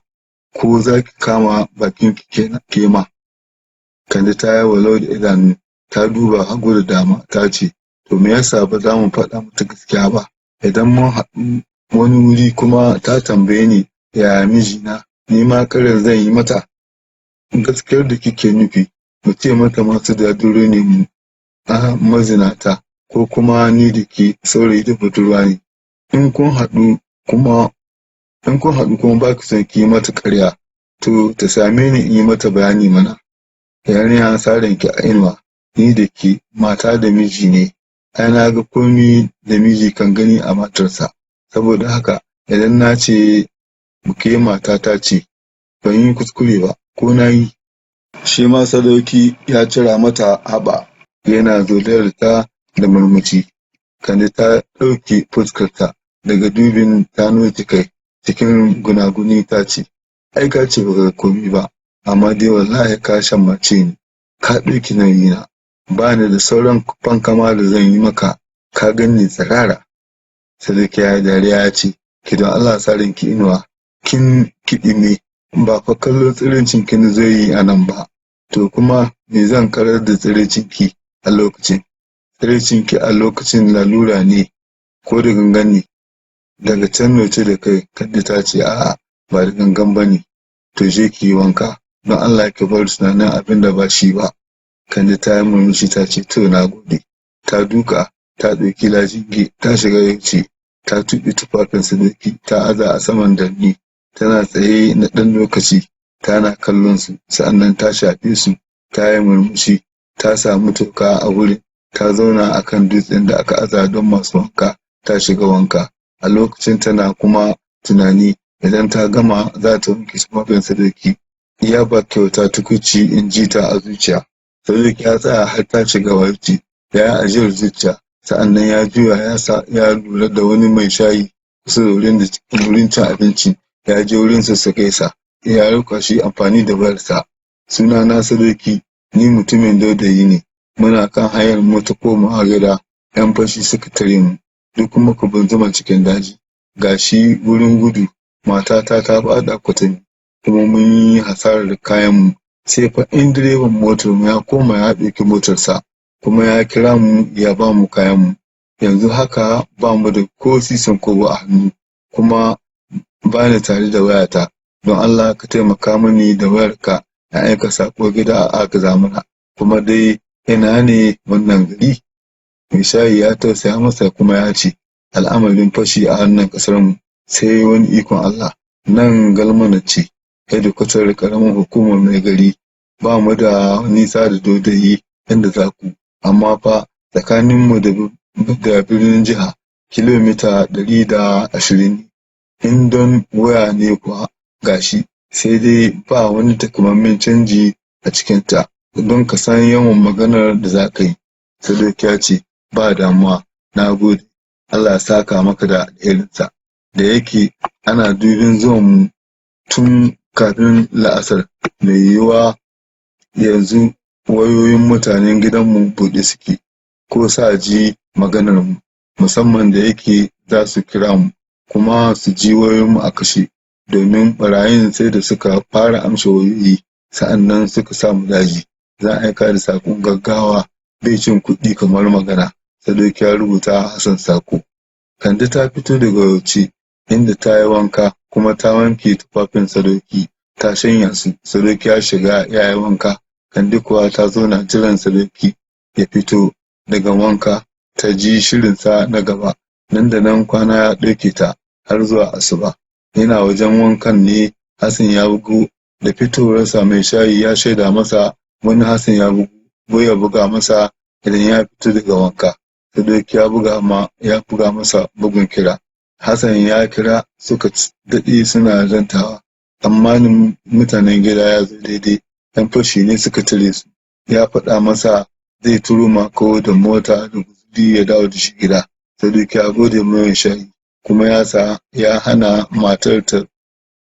ko za ki kama bakinki ke ma. Kande ta yi walau da idanu, ta duba hagu da dama, ta ce, to me yasa ba za mu faɗa mata gaskiya ba? Idan mun haɗu wani wuri kuma ta tambaye ni yaya mijina, ni ma ƙaryar zan yi mata. Gaskiyar da kike nufi, mu ce mata masu daduro ne mu, a mazinata, ko kuma ni da ke saurayi da budurwa ne. In kun haɗu kuma ba ki son ki yi mata ƙarya, to ta same ni in yi mata bayani mana. Yarinya saranki a inuwa, ni da ke mata da miji ne, ai na ga komi da miji kan gani a matarsa. Saboda haka idan na ce ke matata ce, ban yi kuskure ba, ko na yi? Shi ma Sadauki ya cira mata haɓa, yana zolayar ta da murmushi. Kande ta ɗauke fuskarta daga dubin ta noke kai cikin gunaguni ta ce, ai ka ce baka ga komi ba, amma dai wallahi ka shammace ni, ka ɗauki nauyina, ba ni da sauran fankama da zan yi maka, ka ganni tsirara. Sadauki ya yi dariya ya ce, ki don Allah saranki inuwa, kin kiɗime, ba fa kallon tsiraicin ki na zo yi a nan ba, to kuma me zan karar da tsiraicin ki a lokacin? Tsiraicin ki a lokacin lalura ne ko da gangan ne? Daga can noce da kai, Kande ta ce a'a ba da gangan ba ne. To je ki yi wanka, don Allah ki bar tunanin abin da ba shi ba. Kande ta yi murmushi ta ce to na gode. Ta duka, ta ɗauki lajinge, ta shiga yauce, ta tuɓe tufafin Sadauki, ta aza a saman darni, tana tsaye na ɗan lokaci, tana kallon su, sa'annan ta shafe su, ta yi murmushi, ta samu toka a wurin, ta zauna a kan dutsen da aka aza don masu wanka, ta shiga wanka. A lokacin tana kuma tunani idan ta gama za ta wanke tufafin Sadauki. Ya ba kyauta tukuici in ji ta a zuciya. Sadauki ya tsaya har ta shiga wauci, ya yi ajiyar zuciya, sa'annan ya juya ya lura da wani mai shayi kusa da wurin cin abinci, ya je wurinsa su gaisa, ya roƙa shi amfani da wayarsa. Sunana Sadauki, ni mutumin Daudayi ne. Muna kan hanyar mu ta komawa gida, 'yan fashi suka tare mu, duk muka bunzuma cikin daji. Ga shi wurin gudu, matata ta faɗa kwatami, kuma mun yi hasarar kayanmu, sai fa in direban motar mu ya koma ya ɗauki motarsa, kuma ya kira mu ya ba mu kayanmu. Yanzu haka ba mu da ko sisin kobo a hannu, kuma ba ni tare da wayata. Don Allah ka taimaka mini da wayarka na aika saƙo gida a agaza mana. Kuma dai ina ne wannan gari?" Mai shayi ya tausaya masa kuma ya ce, "Al'amarin fashi a wannan ƙasarmu sai wani ikon Allah. Nan Galmana ce, hedikwatar ƙaramar hukumar Mai Gari. Ba mu da nisa da Daudayi inda za ku, amma fa tsakaninmu da birnin jiha kilomita 120 ne. In don waya ne kuwa ga shi, sai dai ba wani takamaiman canji a cikinta don ka san yawan maganar da za ka yi." Sadauki ya ce, "Ba damuwa, na gode. Allah ya saka maka da alherinsa." Da yake ana dubin zuwanmu tun kafin la'asar, mai yiwuwa yanzu wayoyin mutanen gidanmu buɗe suke, ko sa ji maganarmu, musamman da yake za su kira mu, kuma su ji wayoyinmu a kashe, domin ɓarayin sai da suka fara amshe wayoyi, sa'an nan suka samu daji. Zan aika da saƙon gaggawa, bai cin kuɗi kamar magana. Sadauki ya rubuta Hassan saƙo. Kande ta fito daga waje inda ta yi wanka kuma ta wanke tufafin Sadauki ta shanya su. Sadauki ya shiga ya yi wanka. Kande kuwa ta zauna jiran Sadauki ya fito daga wanka ta ji shirinsa na gaba. Nan da nan kwana ya ɗauke ta har zuwa asuba. Yana wajen wankan ne Hassan ya bugo. Da fitowarsa mai shayi ya shaida masa wani Hassan ya bugo ya buga masa idan ya fito daga wanka. Sadauki ya buga masa bugun kira. Hassan ya kira suka daɗe suna zantawa. Tsammanin mutanen gida ya zo daidai, 'yan fashi ne suka tare su. Ya faɗa masa zai turo Makau da mota da guzuri ya dawo da shi gida. Sadauki ya gode mai shayi kuma ya sa ya hana matar ta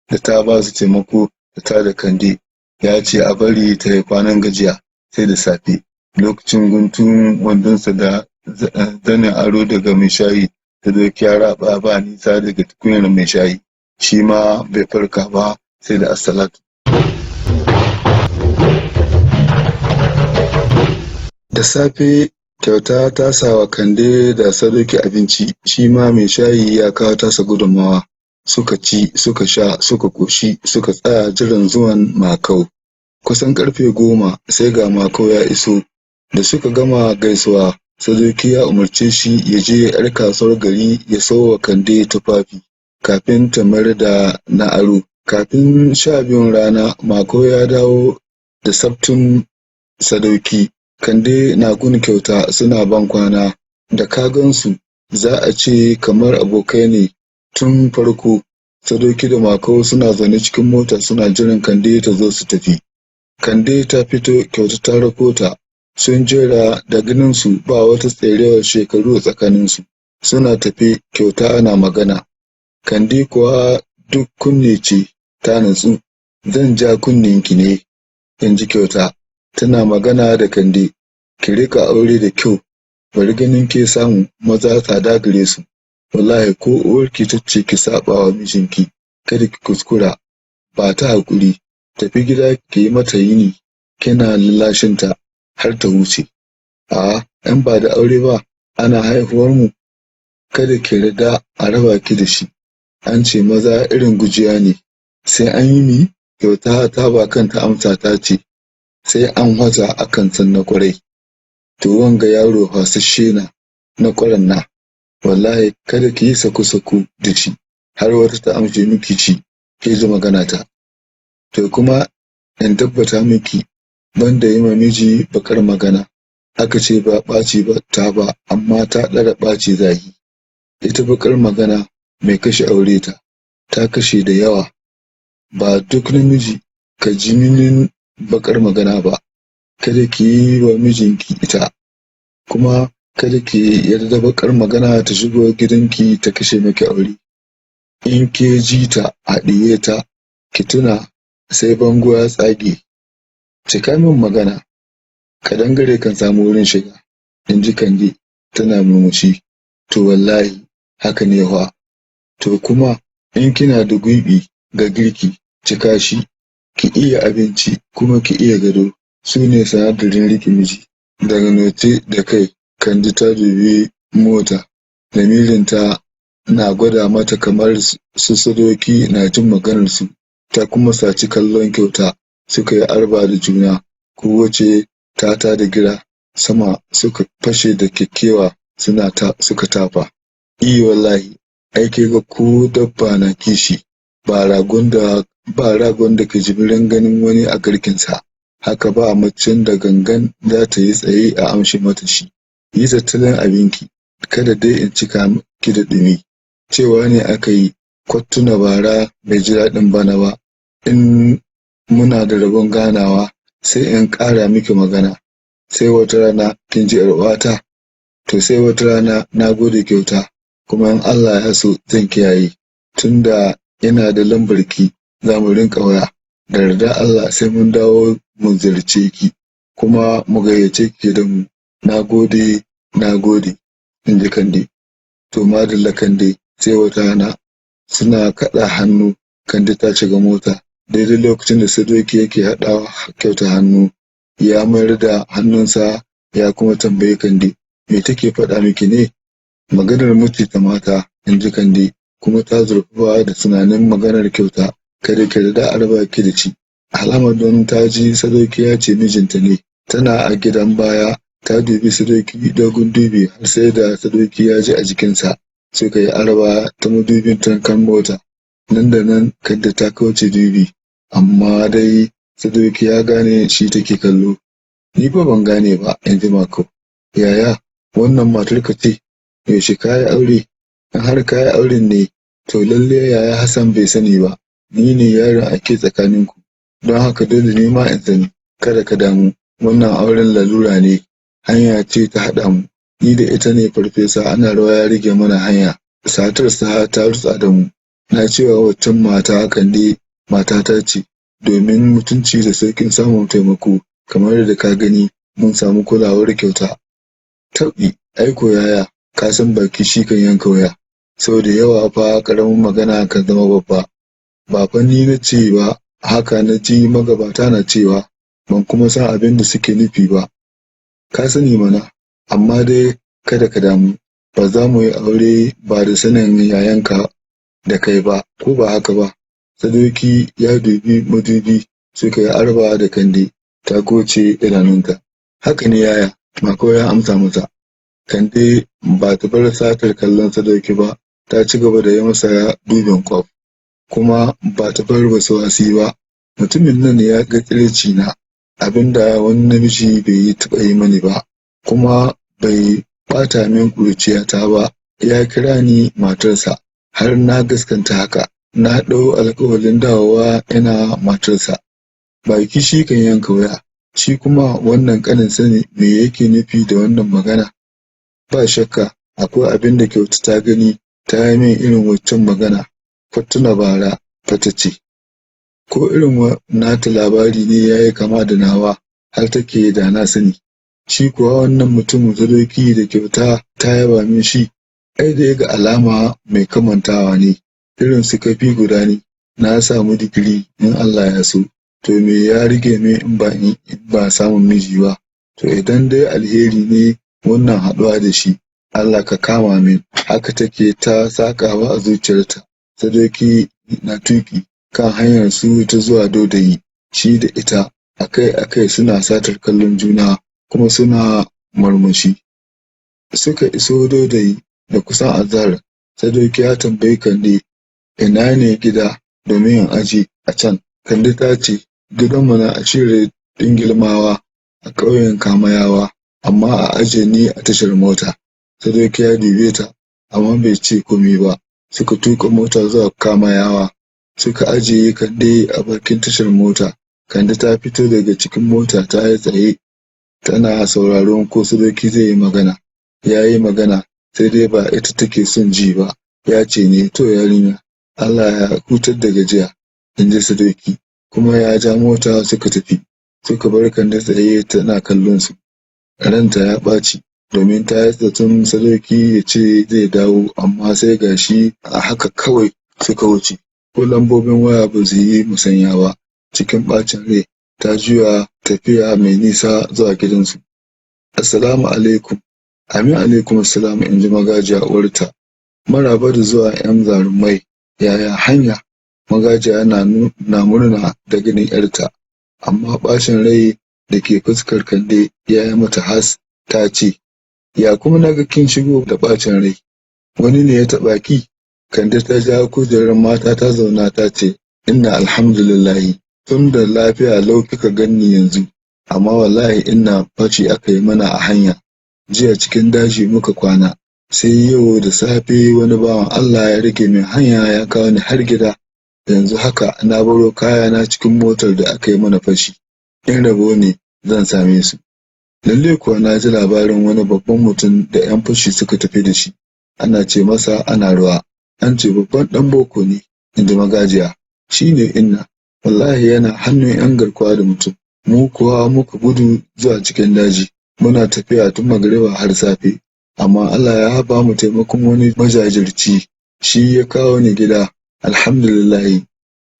da ta ba su taimako ta tada Kande. Ya ce a bari ta yi kwanan gajiya sai da safe. Lokacin guntun wandonsa da zanin aro daga mai shayi, Sadauki ya raɓa ba nisa daga tukunyar mai shayi. Shi ma bai farka ba sai da assalatu. Da safe Kyauta ta sa wa Kande da Sadauki abinci, shi ma mai shayi ya kawo tasa gudunmawa. Suka ci, suka sha, suka ƙoshi, suka tsaya jiran zuwan Makau. Kusan ƙarfe 10 sai ga Makau ya iso. Da suka gama gaisuwa, Sadauki ya umarce shi ya je 'yar kasuwar gari ya sayo wa Kande tufafi kafin ta mayar da na aro. Kafin 12 rana Makau ya dawo da saftun Sadauki. Kande na gun Kyauta suna bankwana, da ka gansu za a ce kamar abokai ne tun farko. Sadauki da Makau suna zaune cikin mota suna jiran Kande ta zo su tafi. Kande ta fito, Kyauta ta rako ta. Sun jera da ganinsu ba wata tserewar shekaru a tsakaninsu. Suna tafe Kyauta na magana. Kande kuwa duk kunne ce ta natsu. "Zan ja kunnenki ne," in ji Kyauta. Tana magana da Kande. "Ki riƙa aure da kyau, bari ganin ke samu, maza tsada gare su. Wallahi ko uwarki ta ce ki saɓa wa mijinki, kada ki kuskura, ba ta haƙuri, tafi gida ki yi mata yini, kina lallashinta har ta huce. A'a, in ba da aure ba, ana haihuwar mu? Kada ki yarda a raba ki da shi. An ce maza irin gujiya ne, sai an yi mi?" Kyauta ta ba kanta amsa ta ce, "Sai an hwasa akan san na ƙwarai. To wanga yaro hwasasshe na, na ƙwaran na. Wallahi kada ki yi sako-sako da shi, har wata ta amshe miki shi, ke ji maganata. To kuma in tabbata miki banda yi ma miji baƙar magana, aka ce ba ɓaci ba ta ba, amma ta ɗara ɓaci zahi. Ita baƙar magana mai kashe aure ta, ta kashe da yawa. Ba duk namiji ka jimirin baƙar magana ba, kada ki yi wa mijinki ita, kuma kada ki yarda baƙar magana ta shigo gidanki ta kashe miki aure. In ke ji ta haɗiye ta, ki tuna sai bango ya tsage. Cika min magana, ƙadangare kan samu wurin shiga," in ji Kande tana murmushi. "To wallahi haka ne fa. To kuma in kina da gwiɓi ga girki, cika shi, ki iya abinci kuma ki iya gado, su ne sinadarin riƙe miji." Daga noce da kai, Kande ta dubi mota. Lamirinta na gwada mata kamar su Sadauki na jin maganarsu, ta kuma saci kallon Kyauta. Suka yi arba da juna, kowacce ta tada gira sama suka fashe da kekkewa suna suka tafa. I wallahi, ai ke ga ko dabba na kishi, ba ragon da ke jimirin ganin wani a garkensa, haka ba macen da gangan za ta yi tsaye a amshe mata shi. Yi tattalin abinki, kada dai in cika ki da ɗumi. Cewa ne aka yi, kwattuna bara bai ji daɗin bana ba. In muna da rabon ganawa sai in ƙara miki magana. Sai wata rana kin ji 'yar uwata? To sai wata rana, na gode Kyauta, kuma in Allah ya so zan kiyaye. Tunda ina da lambarki za mu rinƙa waya. Da yardar Allah sai mun dawo mu ziyarce ki, kuma mu gayyace ki gidanmu. Na gode, na gode, in ji Kande. To madalla Kande, sai wata rana. Suna kaɗa hannu, Kande ta shiga mota. Daidai lokacin da Sadauki yake haɗawa Kyauta hannu, ya mayar da hannunsa ya kuma tambayi Kande, me take faɗa miki ne? Maganar mu ce ta mata, in ji Kande, kuma ta zurfafa da tunanin maganar Kyauta, kada ki yarda a raba ki da shi. Alama don ta ji Sadauki ya ce mijinta ne. Tana a gidan baya, ta dubi Sadauki dogon dubi har sai da Sadauki ya ji a jikinsa. Suka yi arba ta madubin tankan mota. Nan da nan Kande ta kauce dubi, amma dai Sadauki ya gane shi take kallo. Ni fa ban gane ba, in ji Mako. Yaya, wannan matarka ce? Yaushe ka yi aure? In har ka yi auren ne, to lalle yaya Hassan bai sani ba. Ni ne yaron ake tsakaninku, don haka dole ne ma in sani. Kada ka damu, wannan auren lalura ne, hanya ce ta haɗa mu. Ni da ita ne farfesa ana ruwa ya rage mana hanya. Satarsa ta rutsa da mu. Na cewa waccan mata Kande matata ce, domin mutunci da sauƙin samun taimako, kamar yadda ka gani mun samu kulawar Kyauta. Tabɗi, ai ko yaya, ka san baki shi kan yanka wuya. Sau da yawa fa ƙaramin magana kan zama babba. Ba fa ni na ce ba, haka na ji magabata na cewa, ban kuma san abin da suke nufi ba. Ka sani mana, amma dai kada ka damu, ba za mu yi aure ba da sanin yayanka da kai ba, ko ba haka ba? Sadauki ya dubi madubi, suka yi arba da Kande, ta goce idanunta. Haka ne yaya, Mako ya amsa mata. Kande ba ta bar satar kallon Sadauki ba, ta ci gaba da yi masa dubin ƙwaf, kuma ba ta bar wasi ba. Mutumin nan ya ga tsiraici na, abin da wani namiji bai taɓa yi mani ba, kuma bai ɓata min ƙuruciyata ba, ya kira ni matarsa, har na gaskanta haka. Na ɗau alƙawalin dawowa ina matarsa. Baki shi kan yanka wuya, shi kuma wannan ƙaninsa ne, me yake nufi da wannan magana? Ba shakka akwai abin da Kyauta ta gani ta yi min irin waccan magana. Fattuna bara fa ta ce. Ko irin nata labari ne ya yi kama da nawa har take da na sani. Shi kuwa wannan mutum Sadauki da Kyauta ta yaba min shi, ai dai ga alama mai kamantawa ne, irin su kafi guda ne. Na samu digiri in Allah ya so, to me ya rage min in ba samun miji ba? To idan dai alheri ne wannan haɗuwa da shi, Allah ka kama min. Haka take ta saƙawa a zuciyarta. Sadauki na tuƙi kan hanyar su ta zuwa Daudayi, shi da ita akai-akai suna satar kallon juna kuma suna murmushi. Suka iso Daudayi da kusan azahar. Sadauki ya tambayi Kande, ina ne gida domin in aje a can? Kande ta ce, gidanmu na a shiyar Ɗingilmawa a ƙauyen Kamayawa, amma a aje ni a tashar mota. Sadauki ya dube ta, amma bai ce komai ba. Suka tuƙa mota zuwa Kamayawa. Suka ajiye Kande a bakin tashar mota. Kande ta fito daga cikin mota ta yi tsaye tana sauraron ko Sadauki zai yi magana. Ya yi magana, sai dai ba ita take son ji ba. Ya ce ne, to yarinya, Allah ya hutar da gajiya, in ji Sadauki. Kuma ya ja mota suka tafi. Suka bar Kande tsaye tana kallon su. Ranta ya ɓaci, domin ta yi zaton Sadauki ya ce zai dawo, amma sai ga shi a haka kawai suka wuce. Ko lambobin waya ba su yi musanya ba. Cikin ɓacin rai ta juya tafiya mai nisa zuwa gidansu. Assalamu alaikum. Amin alaikum salam, in ji Magajiya uwarta. Maraba da zuwa 'yan zarumai, yaya hanya? Magajiya na murna da ganin 'yarta, amma ɓacin rai da ke fuskar Kande ya yi mata has, ta ce, ya kuma na ga kin shigo da ɓacin rai, wani ne ya taɓa ki? Kande ta ja kujerar mata ta zauna ta ce, Inna, alhamdulillahi, tun da lafiya lau kika ganni yanzu, amma wallahi inna fashi aka yi mana a hanya. Jiya cikin daji muka kwana, sai yau da safe wani bawan Allah ya rage min hanya ya kawo ni har gida. Yanzu haka na baro kayana cikin motar da aka yi mana fashi. In rabo ne zan same su. Lalle kuwa na ji labarin wani babban mutum da 'yan fashi suka tafi da shi. Ana ce masa ana ruwa. An ce babban ɗan boko ne, in ji Magajiya. Shi ne inna, wallahi yana hannun 'yan garkuwa da mutum. Mu kuwa muka gudu zuwa cikin daji. Muna tafiya tun magariba har safe. Amma Allah ya ba mu taimakon wani majajirci. Shi ya kawo ni gida. Alhamdulillahi.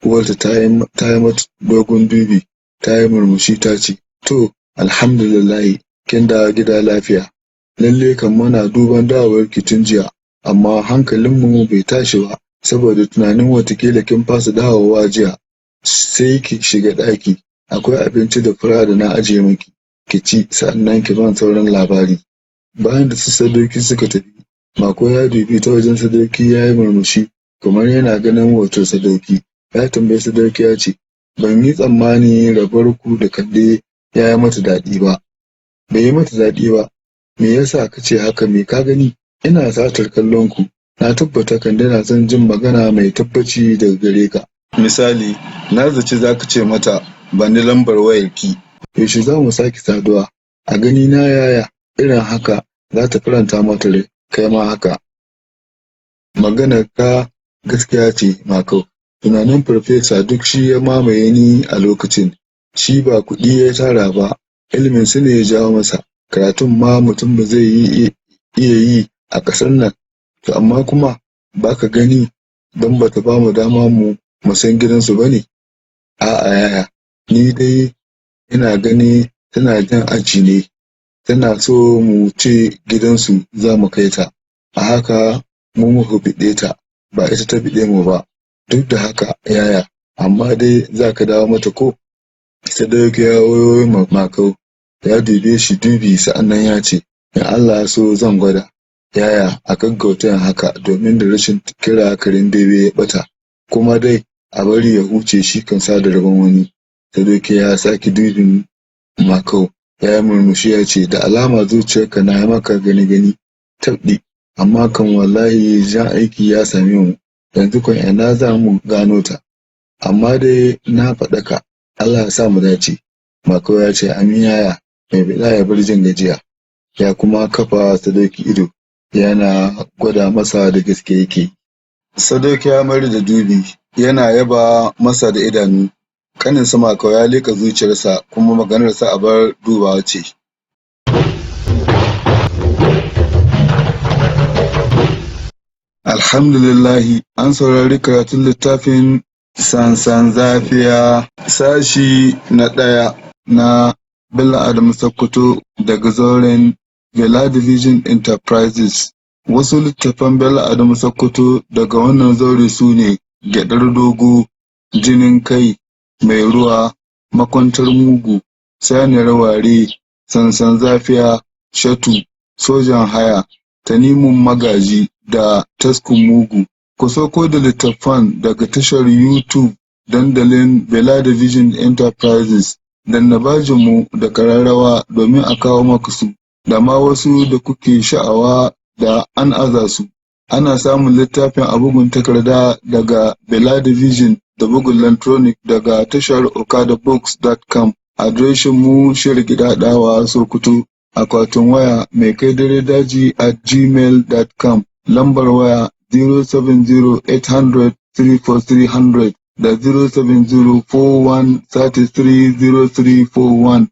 Uwarta ta yi mata dogon dubi, ta yi murmushi ta ce, to, alhamdulillahi, kin dawo gida lafiya. Lalle kam muna duban dawowarki tun jiya, amma hankalinmu bai tashi ba, saboda tunanin watakila kin fasa dawowa jiya. Sai ki shiga ɗaki, akwai abinci da fura da na ajiye miki, ki ci sa'annan ki ban sauran labari. Bayan da su Sadauki suka tafi, Mako ya dubi ta wajen Sadauki ya yi murmushi kamar yana ganin hoton Sadauki. Ya tambayi Sadauki ya ce, ban yi tsammani rabuwar ku da Kande ya yi mata daɗi ba. Bai yi mata daɗi ba. Me yasa ka ce haka, me ka gani? Ina satar kallon ku. Na tabbata Kande na son jin magana mai tabbaci daga gare ka. Misali, na zaci za ka ce mata, ba ni lambar wayarki. Yaushe za mu sake saduwa? A gani na yaya, irin haka za ta faranta mata rai, kai ma haka. Maganar ka gaskiya ce, Makau. Tunanin farfesa duk shi ya mamaye ni a lokacin. Shi ba kuɗi ya tara ba, ilimin su ne ya jawo masa. Karatun ma mutum ba zai iya yi a ƙasar nan. To amma kuma ba ka gani don ba ta ba mu dama mu san gidansu ba ne? A'a yaya, ni dai ina gani tana jan aji ne. Tana so mu ce gidansu za mu kai ta. A haka mu muka biɗe ta, ba ita ta biɗe mu ba. Duk da haka yaya, amma dai za ka dawo mata ko? Sadauki ya waiwayo Makau, ya dube shi dubi sa'annan ya ce, in Allah ya so zan gwada. Yaya, a gaggauta yin haka domin da rashin kira karen bebe ya ɓata. Kuma dai a bari ya huce, shi kan sada rabon wani. Sadauki ya sake dubin Makau, ya yi murmushi ya ce, da alama zuciyarka na yi maka gani-gani. Tabɗi, amma kan wallahi jan aiki ya same mu. Yanzu kan ina za mu gano ta? Amma dai na faɗaka, Allah ya sa mu dace. Makau ya ce, amin yaya, mai biɗa ya bar jin gajiya. Ya kuma kafa Sadauki ido, yana gwada masa da gaske yake. Sadauki ya mayar da dubi, yana yaba masa da idanu. Ƙaninsa Makau ya leƙa zuciyarsa kuma maganarsa abar dubawa ce. Alhamdulillahi, an saurari karatun littafin Sansan Zafiya sashi na ɗaya na Bello Adamu Sokoto daga zauren Bela Division Enterprises. Wasu littattafan Bello Adamu Sokoto daga wannan zaure su ne Gyaɗar Dogo, Jinin Kai, Mai Ruwa, Makwantar Mugu, Saniyar Ware, Sansan Zafiya, Shatu, Sojan Haya, Tanimun Magaji da Taskun Mugu. Ku sauko da littattafan daga tashar YouTube dandalin Bela Division Enterprises. Danna bajinmu da ƙararrawa domin a kawo maku su, da ma wasu da kuke sha'awa da an aza su. Ana samun littafin a bugun takarda daga Bela Division da bugun electronic daga tashar okadabooks.com. Adireshin mu Shiyar Gidadawa, Sokoto. Akwatin waya mai kai dare daji at gmail.com. Lambar waya 070-800-34300 da 070-4133-0341.